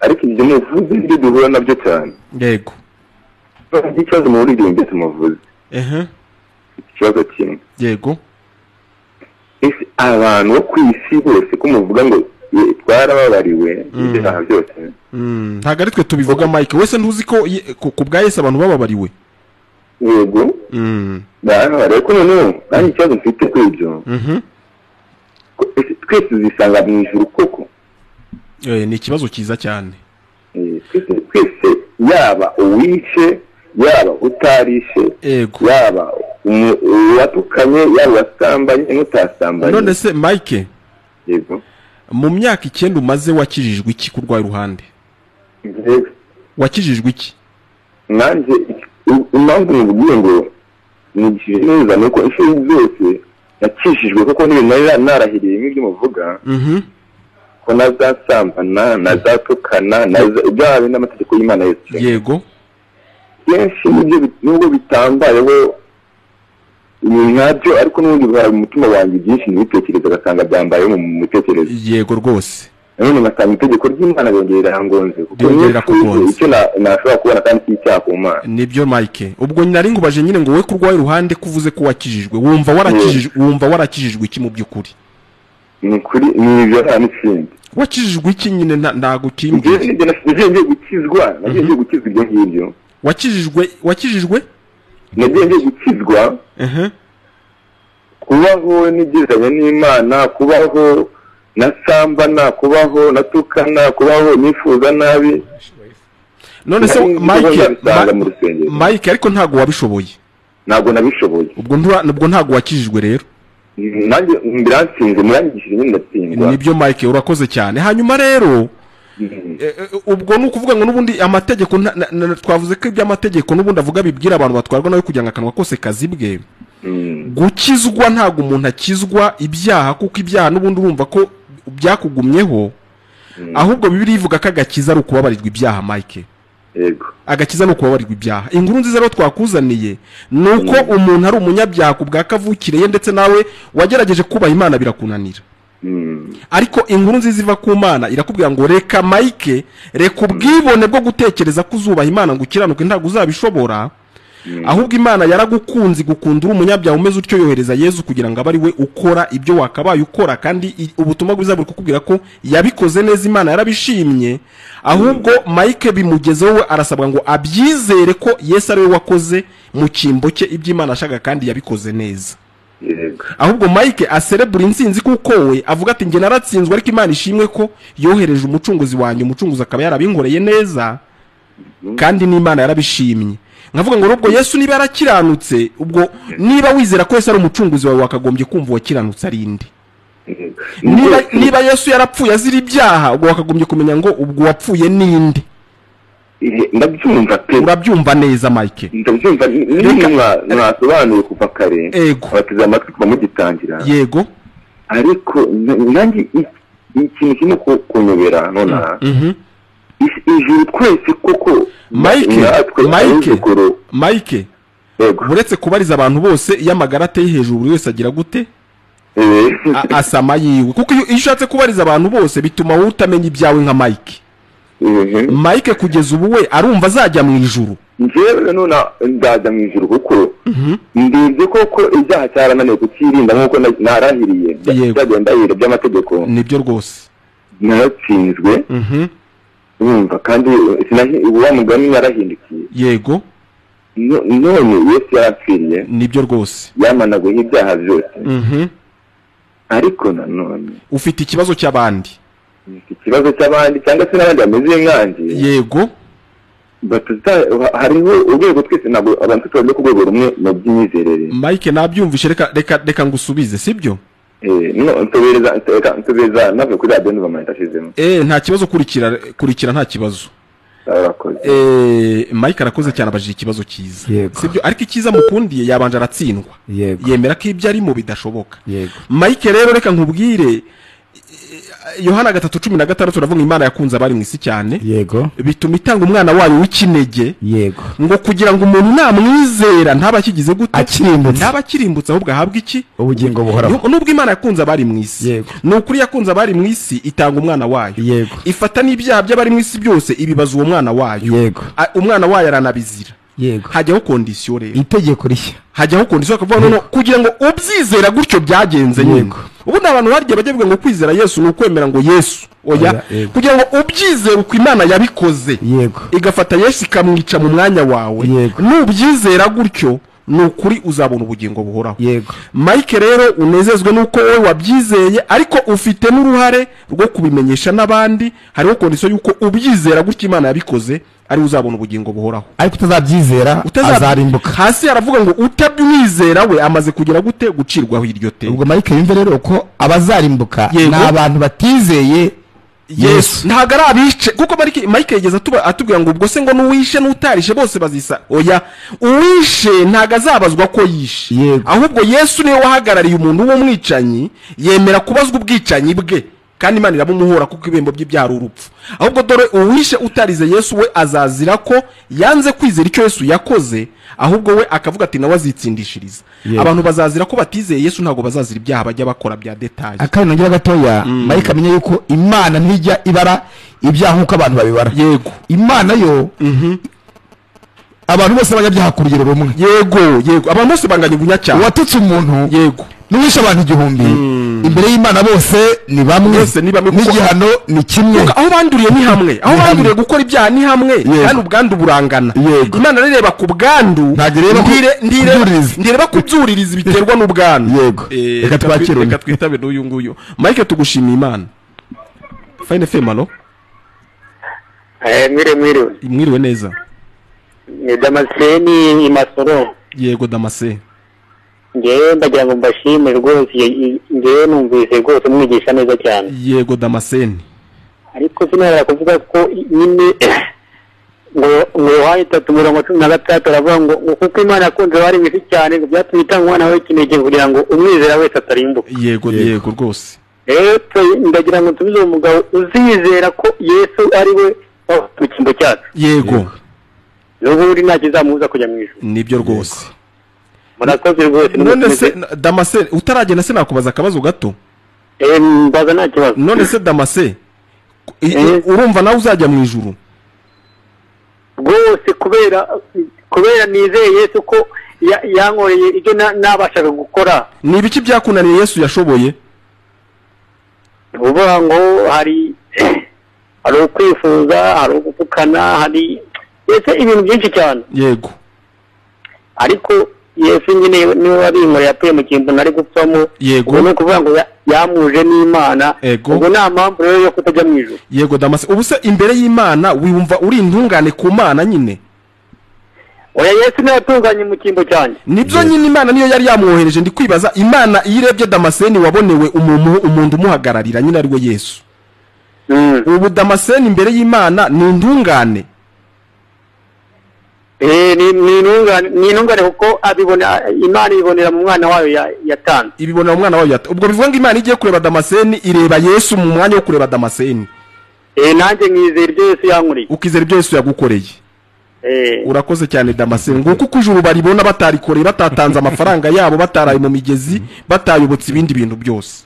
Ariko ibyo muvuze nibyo duhura nabyo cyane. Yego. Ikibazo muri ibyo byose muvuze. Ikibazo kimwe. Yego. Ese abantu bo ku isi bose ko muvuga ngo twarababariwe ibyaha byose? Ntabwo ari twe tubivuga Mike, wese ntuzi ko ku bwa Yesu abantu bababariwe. Yego. Barababariwe, ariko noneho nanjye ikibazo mfite kuri ibyo. Twese tuzisanga mu ijuru koko? Ni ikibazo cyiza cyane. Twese yaba uwishe, yaba utarishe, yaba uwatukanye, yaba wasambanye n'utasambanye. None se Mike, yego, mu myaka 9 umaze wakijijwe iki kurwaye uruhande? Wakijijwe iki? Nanjye impamvu mubwiye ngo nigishije neza nuko inshuro zose nakijijwe koko n'ibintu nari narahiriye nk'ibyo muvuga. Ko nazasambana, nazatukana, ibyaha n'amategeko y'Imana yose. Yego. Kenshi nubwo bitambayeho nkabyo, ariko n'ubundi bihora mu mutima wanjye byinshi nibitekereza ugasanga byambayeho mu mitekerereze. Yego rwose. None ngasanga itegeko ry'Imana ryongera rangonze, kuko icyo nashobora kubona kandi cy'icyaha ku Mana. Nibyo Mike. Ubwo nari ngubaje nyine ngo we kurwaye uruhande kuvuze ko wakijijwe, wumva warakijijwe, wumva warakijijwe iki mu by'ukuri? Ni kuri ni ibyo nta n'ikindi. Wakijijwe iki nyine ntago kimbwiye. Nagiye gukizwa, nagiye gukizwa ibyo ngibyo. Wakijijwe, wakijijwe? Nagiye gukizwa. Kubaho nigizanye n'Imana, kubaho nasambana, kubaho natukana, kubaho nifuza nabi. None se Mike, Mike ariko ntago wabishoboye. Ntago nabishoboye. Ubwo ntago wakijijwe rero. Nanjye mbiransinze, murangishije nyine ndatsindwa. Nibyo Mike, urakoze cyane. Hanyuma rero ubwo ni ukuvuga ngo n'ubundi amategeko twavuze ko iby'amategeko n'ubundi avuga bibwira abantu batwarwa nawe kugira ngo akanwa kose kazibwe. Gukizwa ntago umuntu akizwa ibyaha, kuko ibyaha n'ubundi urumva ko byakugumyeho. Ahubwo Bibiliya ivuga ko agakiza ari ukubabarirwa ibyaha Mike. Yego. Agakiza ni ukubabarirwa ibyaha. Inkuru nziza rero twakuzaniye ni uko umuntu ari umunyabyaha ku bwa kavukire ye, ndetse nawe wagerageje kubaha Imana birakunanira. Ariko inkuru nziza iva ku Mana irakubwira ngo reka Mike, reka ubwibone bwo gutekereza ko uzubaha Imana ngo ukiranuke ntabwo uzabishobora. Ahubwo Imana yaragukunze igukunda uri umunyabyaha umeze utyo, yohereza Yezu kugira ngo abe ari we ukora ibyo wakabaye ukora, kandi ubutumwa bwiza buri kukubwira ko yabikoze neza, Imana yarabishimye. Ahubwo Mike bimugezeho we arasabwa ngo abyizere ko Yesu ari we wakoze mu cyimbo cye ibyo Imana ashaka kandi yabikoze neza. Ahubwo Mike aserebura intsinzi kuko we avuga ati njye naratsinzwe, ariko Imana ishimwe ko yohereje umucunguzi wanjye, umucunguzi akaba yarabinkoreye neza kandi n'Imana yarabishimye. Nkavuga ngo ubwo Yesu niba yarakiranutse, ubwo niba wizera ko Yesu ari umucunguzi wawe, wakagombye kumva uwakiranutse ari inde. Niba Yesu yarapfuye azira ibyaha, ubwo wakagombye kumenya ngo ubwo wapfuye ninde. Ndabyumva pe. Urabyumva neza Mike? Ndabyumva. Mwasobanuye kuva kare, abateze amatwi kuva mugitangira. Yego. Ariko nanjye ikintu kirimo kunyobera nonaha, ijuru twese koko. Mike, uretse kubariza abantu bose, iyo amagara ateye hejuru buri wese agira gute? Asama yiwe. Kuko iyo ushatse kubariza abantu bose bituma wowe utamenya ibyawe nka Mike. Mike kugeza ubu we arumva azajya mu ijuru. Njyewe none nzajya mu ijuru kuko ndibye koko ibyaha cyarananiye kukirinda nk'uko narahiriye byagenda ndahira by'amategeko. Nibyo rwose. Naratsinzwe. Urumva kandi wa mugani narahindukiye. Yego. None Yesu yarapfiriye. Nibyo rwose. Yamanaguye ibyaha byose. Ariko nanone ufite ikibazo cy'abandi. Ikibazo cy'abandi cyangwa se n'abandi bameze nkanjye. Yego. Hariho urwego twese, ntabwo abantu twese ku rwego rumwe mu by'imyizerere. Mike nabyumvishe, reka ngusubize, sibyo? No, nsobereza nave kuri radiyo ndumva amayinite ashizemo. Nta kibazo, kurikira nta kibazo. Mike arakoze cyane, abajije ikibazo cyiza, sibyo? Ariko icyiza mukundiye yabanje aratsindwa, yemera ko ibyo arimo bidashoboka. Mike rero reka nkubwire, Yohana 3:16 uravuga Imana yakunze abari mu isi cyane. Yego. Bituma itanga umwana wayo w'ikinege. Yego. Ngo kugira ngo umuntu namwizera ntaba akigize gute? Akirimbutse. Ntaba akirimbutse ahubwo ahabwe iki? Ubugingo buhoraho. Nubwo Imana yakunze abari mu isi. Ni ukuri yakunze abari mu isi itanga umwana wayo. Yego. Ifata n'ibyaha by'abari mu isi byose ibibaza uwo mwana wayo. Yego. Umwana wayo aranabizira. Yego. Hajyaho kondisiyo rero. Itegeko rishya. Hajyaho kondisiyo akavuga none kugira ngo ubyizera gutyo byagenze nyine. Ubundi abantu barya bajya bivuga ngo kwizera Yesu ni ukwemera ngo Yesu. Oya. Kugira ngo ubyizere uko Imana yabikoze. Yego. Igafata Yesu ikamwica mu mwanya wawe. Nubyizera gutyo ni ukuri uzabona ubugingo buhoraho. Yego. Mike rero unezezwe nuko wowe wabyizeye, ariko ufite n'uruhare rwo kubimenyesha n'abandi. Hariho kondisiyo yuko ubyizera gutyo Imana yabikoze ari uzabona ubugingo buhoraho. Ariko utazabyizera azarimbuka. Hasi aravuga ngo utabyizera we amaze kugera gute? Gucirwaho iryo teka. Ubwo Mike yumve rero ko abazarimbuka ni abantu batizeye Yesu. Ntago ari abice, kuko Mike yigeze atubwira ngo ubwo se ngo n'uwishe n'utarishe bose bazisa. Oya, uwishe ntago azabazwa ko yishe. Ahubwo Yesu niwe wahagarariye umuntu w'umwicanyi, yemera kubazwa ubwicanyi bwe, kandi Imana irabumuhora kuko ibihembo by'ibyaha ari urupfu. Ahubwo dore uwishe utarize Yesu we azazira ko yanze kwizera icyo Yesu yakoze, ahubwo we akavuga ati nawe azitsindishiriza. Abantu bazazira ko batizeye Yesu, ntago bazazira ibyaha bajya bakora bya detail. Akandi nongera gatoya, Mike amenye yuko Imana ntijya ibara ibyaha nkuko abantu babibara. Yego. Imana yo abantu bose banyabyaha ku rugero rumwe. Yego, abantu bose banganya ubunyacyaha. Uwatutse umuntu, yego, n'uwishe abantu 1000, imbere y'Imana bose ni bamwe, n'igihano ni kimwe. Aho banduriye ni hamwe, aho banduriye gukora ibyaha ni hamwe, kandi ubwandu burangana. Imana rireba ku bwandu, ndireba kubyuririza biterwa n'ubwandu. Yego. Reka twakire, reka twitabe n'uyu nguyu. Mike tugushimiye Imana. Fine FM, allo. Mwiriwe. Mwiriwe neza. Ni Damascene Imasoro. Yego Damascene. Ngewe ndagira ngo mbashime rwose, ngewe numvise rwose mwigisha neza cyane. Yego Damascene. Ariko sinarara kuvuga ko nyine ngo Yohana 3:16 aravuga ngo kuko Imana yakunze abari mu isi cyane ngo byatumye itanga umwana wayo w'ikinege kugira ngo umwizera wese atarimbuka. Yego yego rwose. Rero ndagira ngo nsubize uwo mugabo uzizera ko Yesu ari we mu cyimbo cyacu. Yego. N'ubundi nta kizamubuza kujya mu ijuru. Nibyo rwose. Murakoze rwose. None se Damascene utaragenda se nakubaza akabazo gato? Mbaza nta kibazo. None se Damascene urumva nawe uzajya mu ijuru? Rwose kubera nizeye Yesu ko yankoreye ibyo nabashaga gukora. Ni ibiki byakunaniye Yesu yashoboye? Uvuga ngo hari ukwifuza, hari ugupfukana, hari ese ibintu byinshi cyane. Yego. Ariko Yesu nyine niwe wabinkoreye, yapfuye mu cyimbo nari gupfamo. Yego. Ubwo kuvuga ngo yamuje n'Imana. Ubwo nta mpamvu rero yo kutajya mu ijuru. Yego Damascene, ubu se imbere y'Imana wumva uri intungane ku Mana nyine? Oya, Yesu niwe watunganye mu cyimbo cyanjye. Nibyo nyine, Imana niyo yari yamwohereje. Ndi kwibaza, Imana iyo irebye Damascene wabonewe umuntu umuhagararira nyine ari we Yesu, ubu Damascene imbere y'Imana ni intungane? Ni intungane kuko abibona, Imana ibonera mu mwana wayo yatanze. Ibibonera mu mwana wayo yatanze. Ubwo bivuga ngo Imana igiye kureba Damascene ireba Yesu mu mwanya wo kureba Damascene. Nanjye nkizera ibyo Yesu yankoreye. Ukizera ibyo Yesu yagukoreye. Urakoze cyane Damascene. Nguko uko ijuru baribona batarikoreye, batatanze amafaranga yabo, bataraye mu migezi, batayobotse ibindi bintu byose.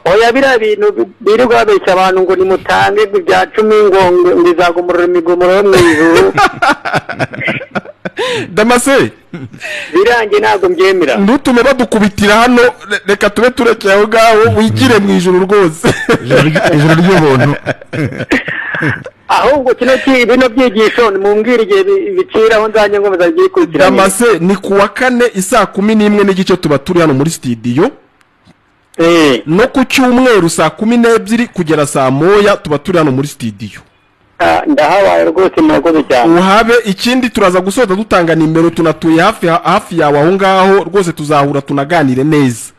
Oya, biriya bintu birirwa babeshya abantu ngo nimutange ibya 10 ngo bizagomorora imigomoro yo mu ijuru. Damascene, birangiye ntabwo mbyemera. Ntutume badukubitira hano, reka tube turekeye aho ngaho, wigire mu ijuru rwose. Ijuru ry'ubuntu. Ahubwo kino bino byigisho nimumbwire igihe biciraho nzajya ngo bazagikurikirane. Damascene, ni kuwa kane isaa 11:30 tuba turi hano muri studio. No ku cyumweru saa 12 kugera saa 1 tuba turi hano muri studio. Ndahabaye rwose, murakoze cyane. Uhabe. Ikindi turaza gusoza dutanga nimero, tunatuye hafi yawe aho ngaho rwose, tuzahura tunaganire neza.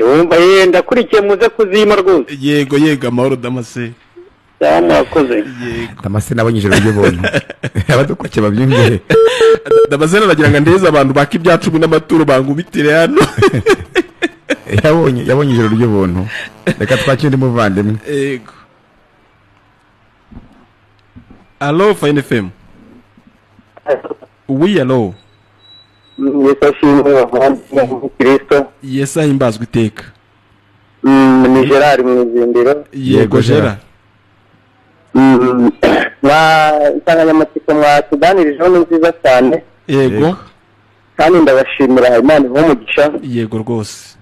Wumva ndakurikiye, muze kuzima rwose. Yego yego, amahoro Damascene. Murakoze. Yego. Damascene nabonye ijoro ry'ubuntu. Abadukurikiye babyumvire. Damascene aragira ngo ndeze abantu baka ibya 10 n'amaturo bangubitire hano. Yabonye ijoro ry'ubuntu. Reka twakire undi muvandimwe. Yego. Allo Fine FM. Oui, allo. Yesu ashimwe bavandimwe Kristo. Yesu ahimbazwe iteka. Ni Gerard Mwizindiro. Yego Gerard. Insanganyamatsiko mwatuganirijeho ni nziza cyane. Yego. Kandi ndabashimira, Imana ibahe umugisha. Yego rwose.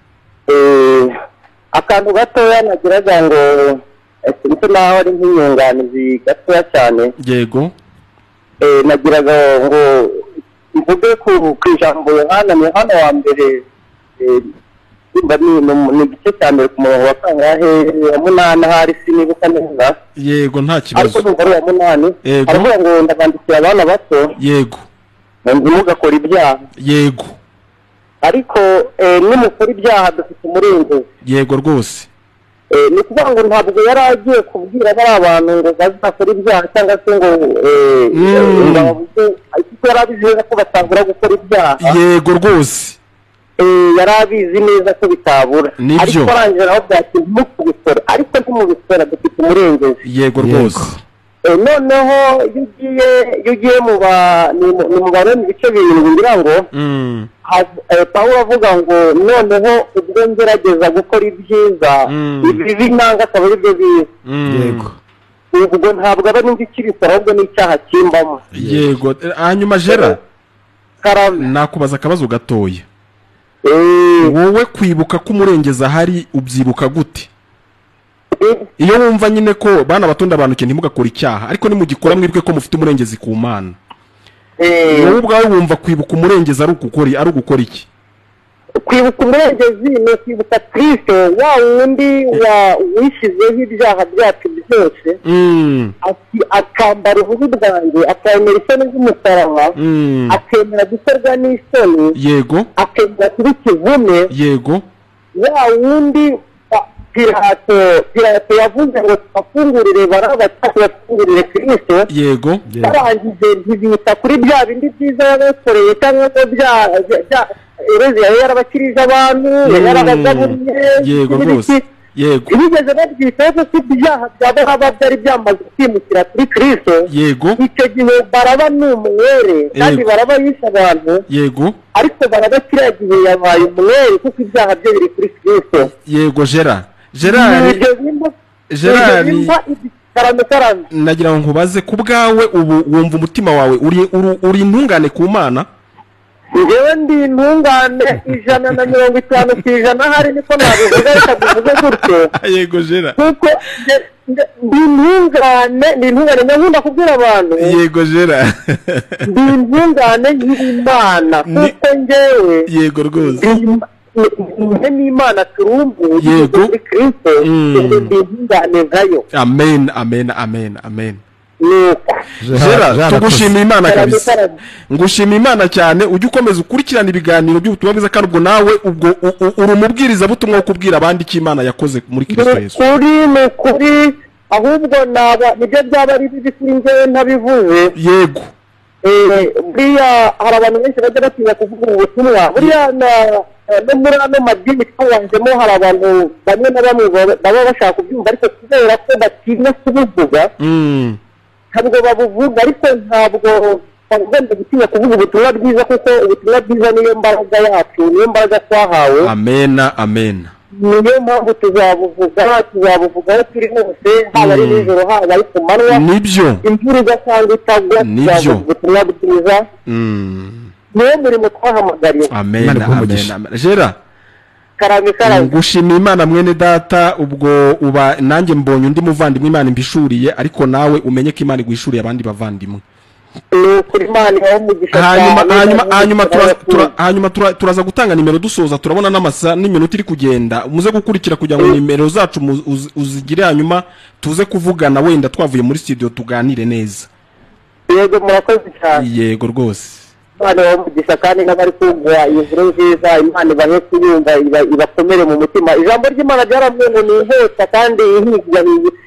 Akantu gatoya nagiraga ngo ese naho ari nk'inyunganizi gatoya cyane. Yego. Nagiraga ngo mvuge ku ijambo Yohana, ni Yohana wa mbere, ni igice cya mbere ku murongo wa kangahe, wa 8 ahari sinibuka neza. Yego, nta kibazo. Ariko ndumva ari uwa 8. Aravuga ngo ndabandikiye abana bato. Yego. Ntimugakore ibyaha. Yego. Ariko nimukora ibyaha dufite umurengezi. Yego rwose. Ni ukuvuga ngo ntabwo yari agiye kubwira bari abantu ngo bazakora ibyaha cyangwa se ngo babuze, ariko yari abizi neza ko batabura gukora ibyaha. Yego rwose. Yari abizi neza ko bitabura. Ariko arangije aho byakira ntimubikore, ariko ntimubikora dufite umurengezi. Yego rwose. Noneho iyo ugiye mu Baroma ibice 7 ngira ngo Pawulo avuga ngo noneho ubwo ngerageza gukora ibyiza, ibibi nanga akaba ari byo biza. Yego. Ubwo ntabwo aba n'indi kibikora, ahubwo n'icyaha kimbamo. Yego. Hanyuma Gerard, nakubaza akabazo gatoya. Wowe kwibuka ko umurengezi ahari ubyibuka gute? Iyo wumva nyine ko bana batonda abantu cyane ntimugakora icyaha, ariko nimugikora mwibwe ko mufite umurengezi ku Mana. Wowe ubwawe wumva kwibuka umurengezi ari ugukora iki? Kwibuka umurengezi ni ukwibuka Kristo wa wundi wishyizeho ibyaha byacu byose, akambara ububi bwanjye, akemera isoni z'umusaraba, akemera gukorwa n'isoni. Yego. Akemera kuba ikivume. Yego. Wa wundi Pilato yavuze ngo tubafungurire Baraba cyangwa tubafungurire Kristo. Yego. Barangije ntibita kuri bya bindi byiza yabakoreye cyangwa ngo bya Erezi yari yarabakirije abantu, yarabagaburiye. Yego rwose. Yego. Bigeze babyitaho ko ibyaha bya Baraba byari byamaze kwimukira kuri Kristo. Yego. Icyo gihe Baraba ni umwere kandi Baraba yishe abantu. Yego. Ariko Baraba kiriya gihe yabaye umwere kuko ibyaha bye biri kuri Kristo. Yego Gerard. Gerard, nagira ngo nkubaze ku bwawe ubu wumva umutima wawe uri intungane ku Mana? Njyewe ndi intungane 150% ahari, niko nabivuga, reka bivuge gutyo. Yego Gerard. Kuko ndi intungane, nkunda kubwira abantu. Yego Gerard. Ndi intungane y'Imana kuko njyewe. Yego rwose. N'Imana turumbuye. Yego. Kristo ndi intungane nkayo. Amen, amen, amen, amen. Nuko Gerard, tugushimiye Imana kabisa, ngushimiye Imana cyane. Ujye ukomeza ukurikirana ibiganiro by'ubutumwa bwiza, kandi ubwo nawe ubwo uri umubwirizabutumwa wo kubwira abandi icyo Imana yakoze muri Kristo Yesu. Ni ukuri, ahubwo naba nibyo byaba ari bibi kuri njyewe ntabivuze. Yego. Buriya hari abantu benshi bajya batinya kuvuga ubu butumwa. Buriya no muri ano madini twabanjemo hari abantu bamwe na bamwe baba bashaka kubyumva, ariko kubera ko batinya kubivuga ntabwo babuvuga. Ariko ntabwo bagomba gutinya kuvuga ubutumwa bwiza, kuko ubutumwa bwiza niyo mbaraga yacu, niyo mbaraga twahawe. Amena, amena. Niyo mpamvu tuzabuvuga aho turi hose, haba ari nijoro, haba ari ku manywa. Nibyo. Imvura igasanga itagwa, tuzavuga ubutumwa bwiza. Niwo murimo twahamagariwe. Amena, amena. Gerard, karame. Ngushimiye Imana mwene data, ubwo uba nanjye mbonye undi muvandimwe Imana imbishuriye, ariko nawe umenye ko Imana iguhishuriye abandi bavandimwe. Hanyuma turaza gutanga nimero dusoza, turabona n'amasa n'iminota iri kugenda, muze gukurikira kugira ngo nimero zacu uzigire, hanyuma tuze kuvugana wenda twavuye muri studio tuganire neza. Yego, murakoze cyane. Yego rwose. Imana ibahe kandi n'abari kumva iyi nkuru nziza, Imana ibahe kuyumva, ibakomere mu mutima. Ijambo ry'Imana ryaramwe ngo ni inkota kandi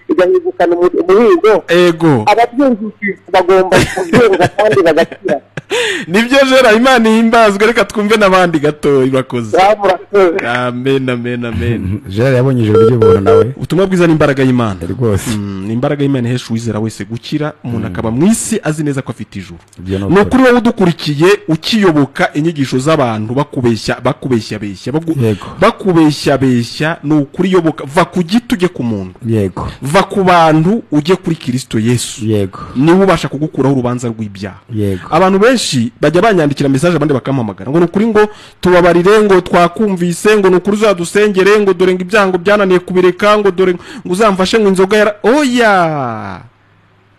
igahigukana umuhigo. Ego. Ababyumvise bagomba kubyumva kandi bagakira. Nibyo Gerard, Imana ihimbazwe. Reka twumve n'abandi gato ibakoze. Amen, amen, amen. Gerard yabonye ijoro ry'ubuntu nawe. Ubutumwa bwiza ni imbaraga y'Imana rwose. Ni imbaraga y'Imana ihesha uwizera wese gukira, umuntu akaba mu isi azi neza ko afite ijuru. Ni ukuri wowe udukurikiye ukiyoboka inyigisho z'abantu bakubeshya bakubeshya bakubeshya, ni ukuri yoboka, va ku giti ujye ku muntu. Yego. Va ku bantu ujye kuri Kristo Yesu. Yego. Niwe ubasha kugukuraho urubanza rw'ibyaha. Yego. Abantu benshi bajya banyandikira message, abandi bakampamagara ngo nukuri ngo tubabarire, ngo twakumvise, ngo nukuri uzadusengere, ngo dore ngo ibyaha byananiye kubireka, ngo dore ngo uzamfashe ngo inzoga yara. Oya,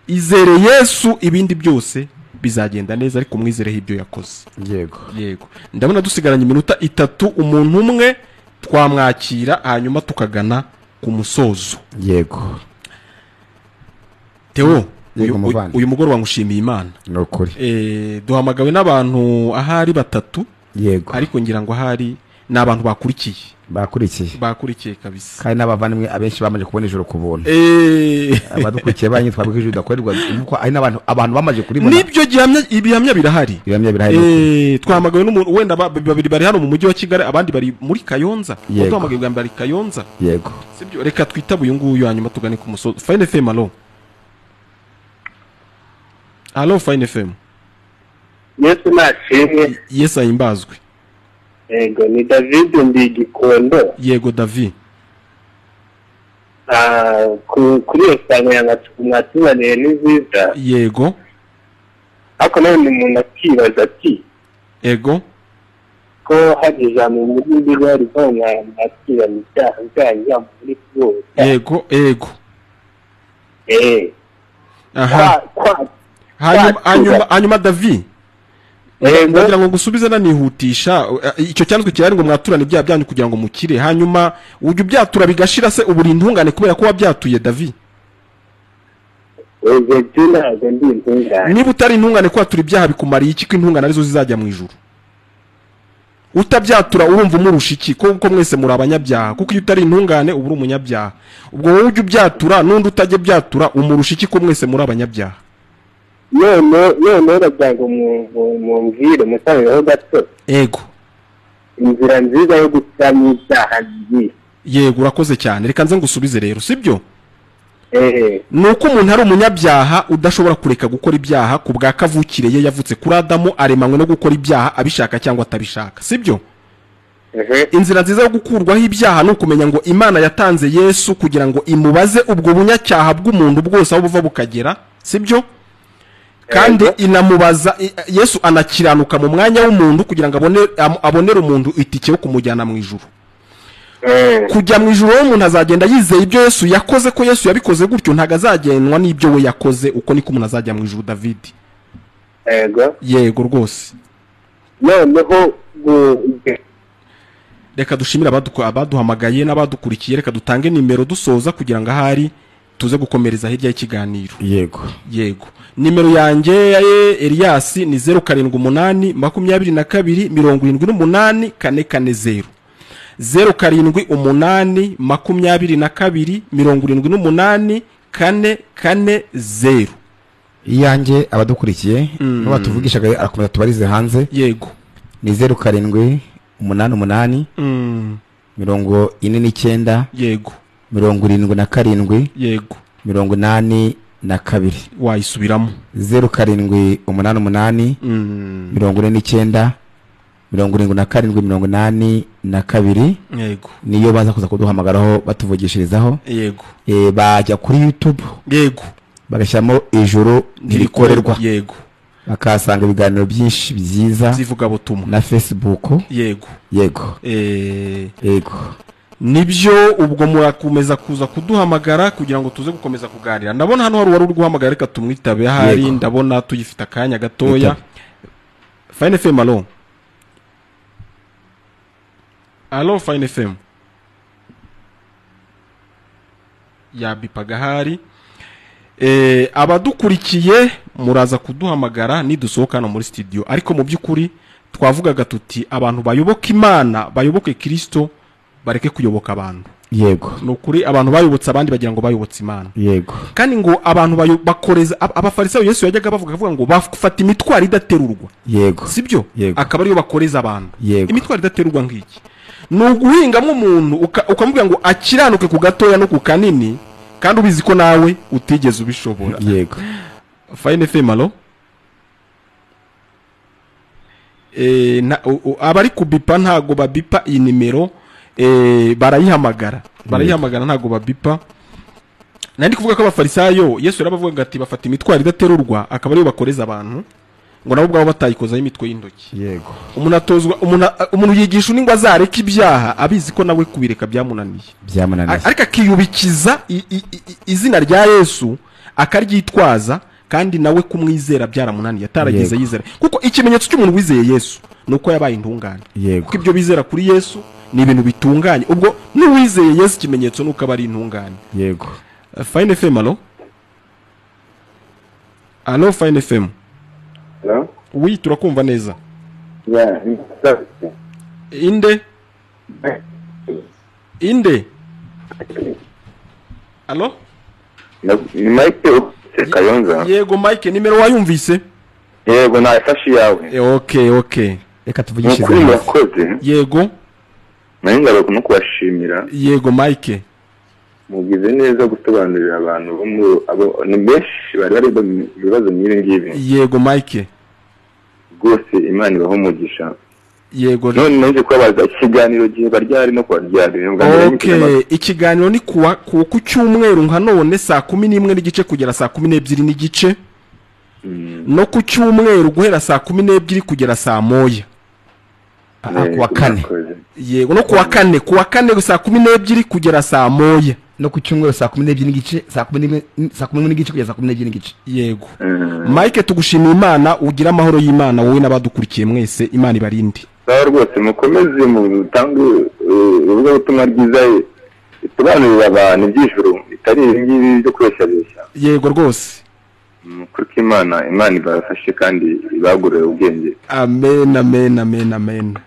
izere Yesu, ibindi byose bizagenda neza, ariko umwizereho ibyo yakoze. Yego. Yego. Ndabona dusigaranye iminota 3, umuntu umwe twamwakira hanyuma tukagana ku musozo. Yego. Theo, uyu mugoroba ngushimiye Imana. Nukuri. Duhamagawe n'abantu ahari 3. Yego. Ariko ngira ngo ahari ni abantu bakurikiye. Bakurikiye kabisa. Kandi n'abavandimwe abenshi bamaze kubona ijoro ku buntu. Abadukurikiye banyu twabwije ijoro dakorerwa, kuko ari n'abantu abantu bamaze kuribona. Nibyo gihamya, ibihamya birahari. Ibihamya birahari. Twahamagawe n'umuntu wenda babiri bari hano mu mujyi wa Kigali, abandi bari muri Kayonza. Twahamagawe bwa mbere Kayonza. Yego. Sibyo, reka twitabe uyu nguyu hanyuma tugane ku musozo. Fine FM, allo. Allo Fine FM. Yesu nashimwe. Yesu ahimbazwe. Yego, ni David ndi Gikondo. Yego David. Kuri iyo nsanganyamatsiko mwatuzaniye ni nziza. Yego. Ariko none umuntu akibaza ati Yego, ko hari ijambo muri Bibiliya rivuga ngo mwakirane ibyaha byanyu muri bose. Yego, yego. Aha. Hanyuma David, ndagira ngo ngusubize nanihutisha icyo cyanditswe kirari ngo mwaturane ibyaha byanyu kugira ngo mukire. Hanyuma ujye ubyatura bigashira se uburi intungane kubera ko wabyatuye David? Niba utari intungane, kwatura ibyaha bikumariye iki ko intungane arizo zizajya mu ijuru? Utabyatura urumva umurusha iki? Kuko mwese muri abanyabyaha. Kuko iyo utari intungane uba uri umunyabyaha. Ubwo wowe ujye ubyatura n'undi utajya byatura umurusha iki ko mwese muri abanyabyaha? None uragira ngo mumbwire musabeho gato. Yego. Inzira nziza yo gukira mu ibyaha nziza. Yego, urakoze cyane. Reka nze ngusubize rero, sibyo? Nuko umuntu ari umunyabyaha udashobora kureka gukora ibyaha ku bwa kavukire ye yavutse kuri Adamu, aremanywe no gukora ibyaha abishaka cyangwa atabishaka, sibyo? Inzira nziza yo gukurwaho ibyaha ni ukumenya ngo Imana yatanze Yesu kugira ngo imubaze ubwo bunyacyaha bw'umuntu bwose aho buva bukagera, sibyo? Kandi inamubaza Yesu anakiranuka mu mwanya w'umuntu kugira ngo abonere umuntu itike yo kumujyana mu ijuru. Kujya mu ijuru umuntu azagenda yizeye ibyo Yesu yakoze, ko Yesu yabikoze gutyo, ntago azagenwa n'ibyo we yakoze. Uko niko umuntu azajya mu ijuru David. Yego. Yego rwose. Noneho reka dushimire abaduhamagaye n'abadukurikiye. Reka dutange nimero dusoza kugira ngo ahari Tuze gukomereza hirya y'ikiganiro. Yego. Yego. Nimero yanjye ya Elias ni 078 22 78 440. 078 22 78 440. Iyanjye abadukurikiye n'abatuvugishaga arakomeza tubarize hanze. Yego. Ni 07 88 49. Yego. 77. Yego. 82. Wayisubiramo. 07 88 49 77 82. Yego. Niyo baza kuza kuduhamagaraho batuvugishirizaho. Yego. Bajya kuri YouTube. Yego. Bagashyiramo Ijuru Ntirikorerwa. Yego. Bakasanga ibiganiro byinshi byiza by'ivugabutumwa na Facebook. Yego. Yego. Yego. Nibyo, ubwo murakomeza kuza kuduhamagara kugira ngo tuze gukomeza kuganira. Ndabona hano hari uwari uri guhamagara, reka tumwitabe ahari, ndabona tuyifite akanya gatoya. Fine FM, allo. Allo Fine FM. Yabipaga ahari. Abadukurikiye muraza kuduhamagara nidusohoka hano muri studio, ariko mu by'ukuri twavugaga tuti abantu bayoboka Imana, bayoboke Kristo, bareke kuyoboka abantu. Yego. Nukuri abantu bayobotse abandi bagira ngo bayobotse Imana. Yego. Kandi ngo abantu bakoreza abafarisayo Yesu yajyaga bavuga ngo bafata imitwaro idaterurwa. Yego. Sibyo? Akaba ariyo bakoreza abantu. Yego. Imitwaro idaterurwa ngiki. Nuguhingamo umuntu ukamubwira ngo akiranuke ku gatoya no ku kanini, kandi ubizi ko nawe utigeze ubishobora. Yego. Fine FM, allo. Abari kubipa ntago babipa iyi nimero, barayihamagara ntago babipa. Nandi kuvuga ko abafarisayo Yesu yarabavugaga ati bafata imitwaro idaterurwa akaba ariyo bakoreza abantu, ngo nabo ubwabo batayikozaho imitwe y'intoki. Yego. Umuntu atozwa, umuntu yigisha undi ngo azareke ibyaha abizi ko nawe kubireka byamunaniye. Ariko akiyubikiza izina rya Yesu akaryitwaza, kandi nawe kumwizera byaramunaniye, atarageze yizera. Kuko ikimenyetso cy'umuntu wizeye Yesu nuko yabaye intungane. Kuko ibyo bizera kuri Yesu ni ibintu bitunganye. Ubwo n'uwizeye Yesu ikimenyetso nuko aba ari intungane. Yego. Fine FM, allo. Allo Fine FM. Hello? Oui, turakumva neza. Yeah. Inde? Inde? Allo? Ni Mike Kayonza. Yego Mike, nimero wayumvise? Yego, nayifashe yawe. Okay, okay. Reka tuvugishirize. Murakoze. Yego. Nari ngaruka no kubashimira. Yego Mike. Mugize neza gusobanurira abantu bo mu abo ni benshi bari bari mu bibazo nk'ibi ngibi. Yego Mike. Rwose Imana ibahe umugisha. Yego. None naje kubabaza ikiganiro gihe baryari no kubaryari. Okay, ikiganiro ni kuwa ku cyumweru nka none saa 11:30 kugera saa 12:30. No ku cyumweru guhera saa 12 kugera saa 1. Kuwa kane. Yego, no kuwa kane saa 12 kugera saa 1. No ku cyumweru saa 12:30, saa 11:30 kugeza saa 12:30. Yego. Mike, tugushimiye Imana, ugira amahoro y'Imana wowe n'abadukurikiye mwese, Imana ibarinde. Sawa rwose, mukomeze mutange ubutumwa bwiza itubanurira abantu iby'ijuru bitari ibi ngibi byo kubeshabesha. Yego rwose. Kuko Imana ibafashe kandi ibagurire ubwenge. Amen, amen, amen, amen.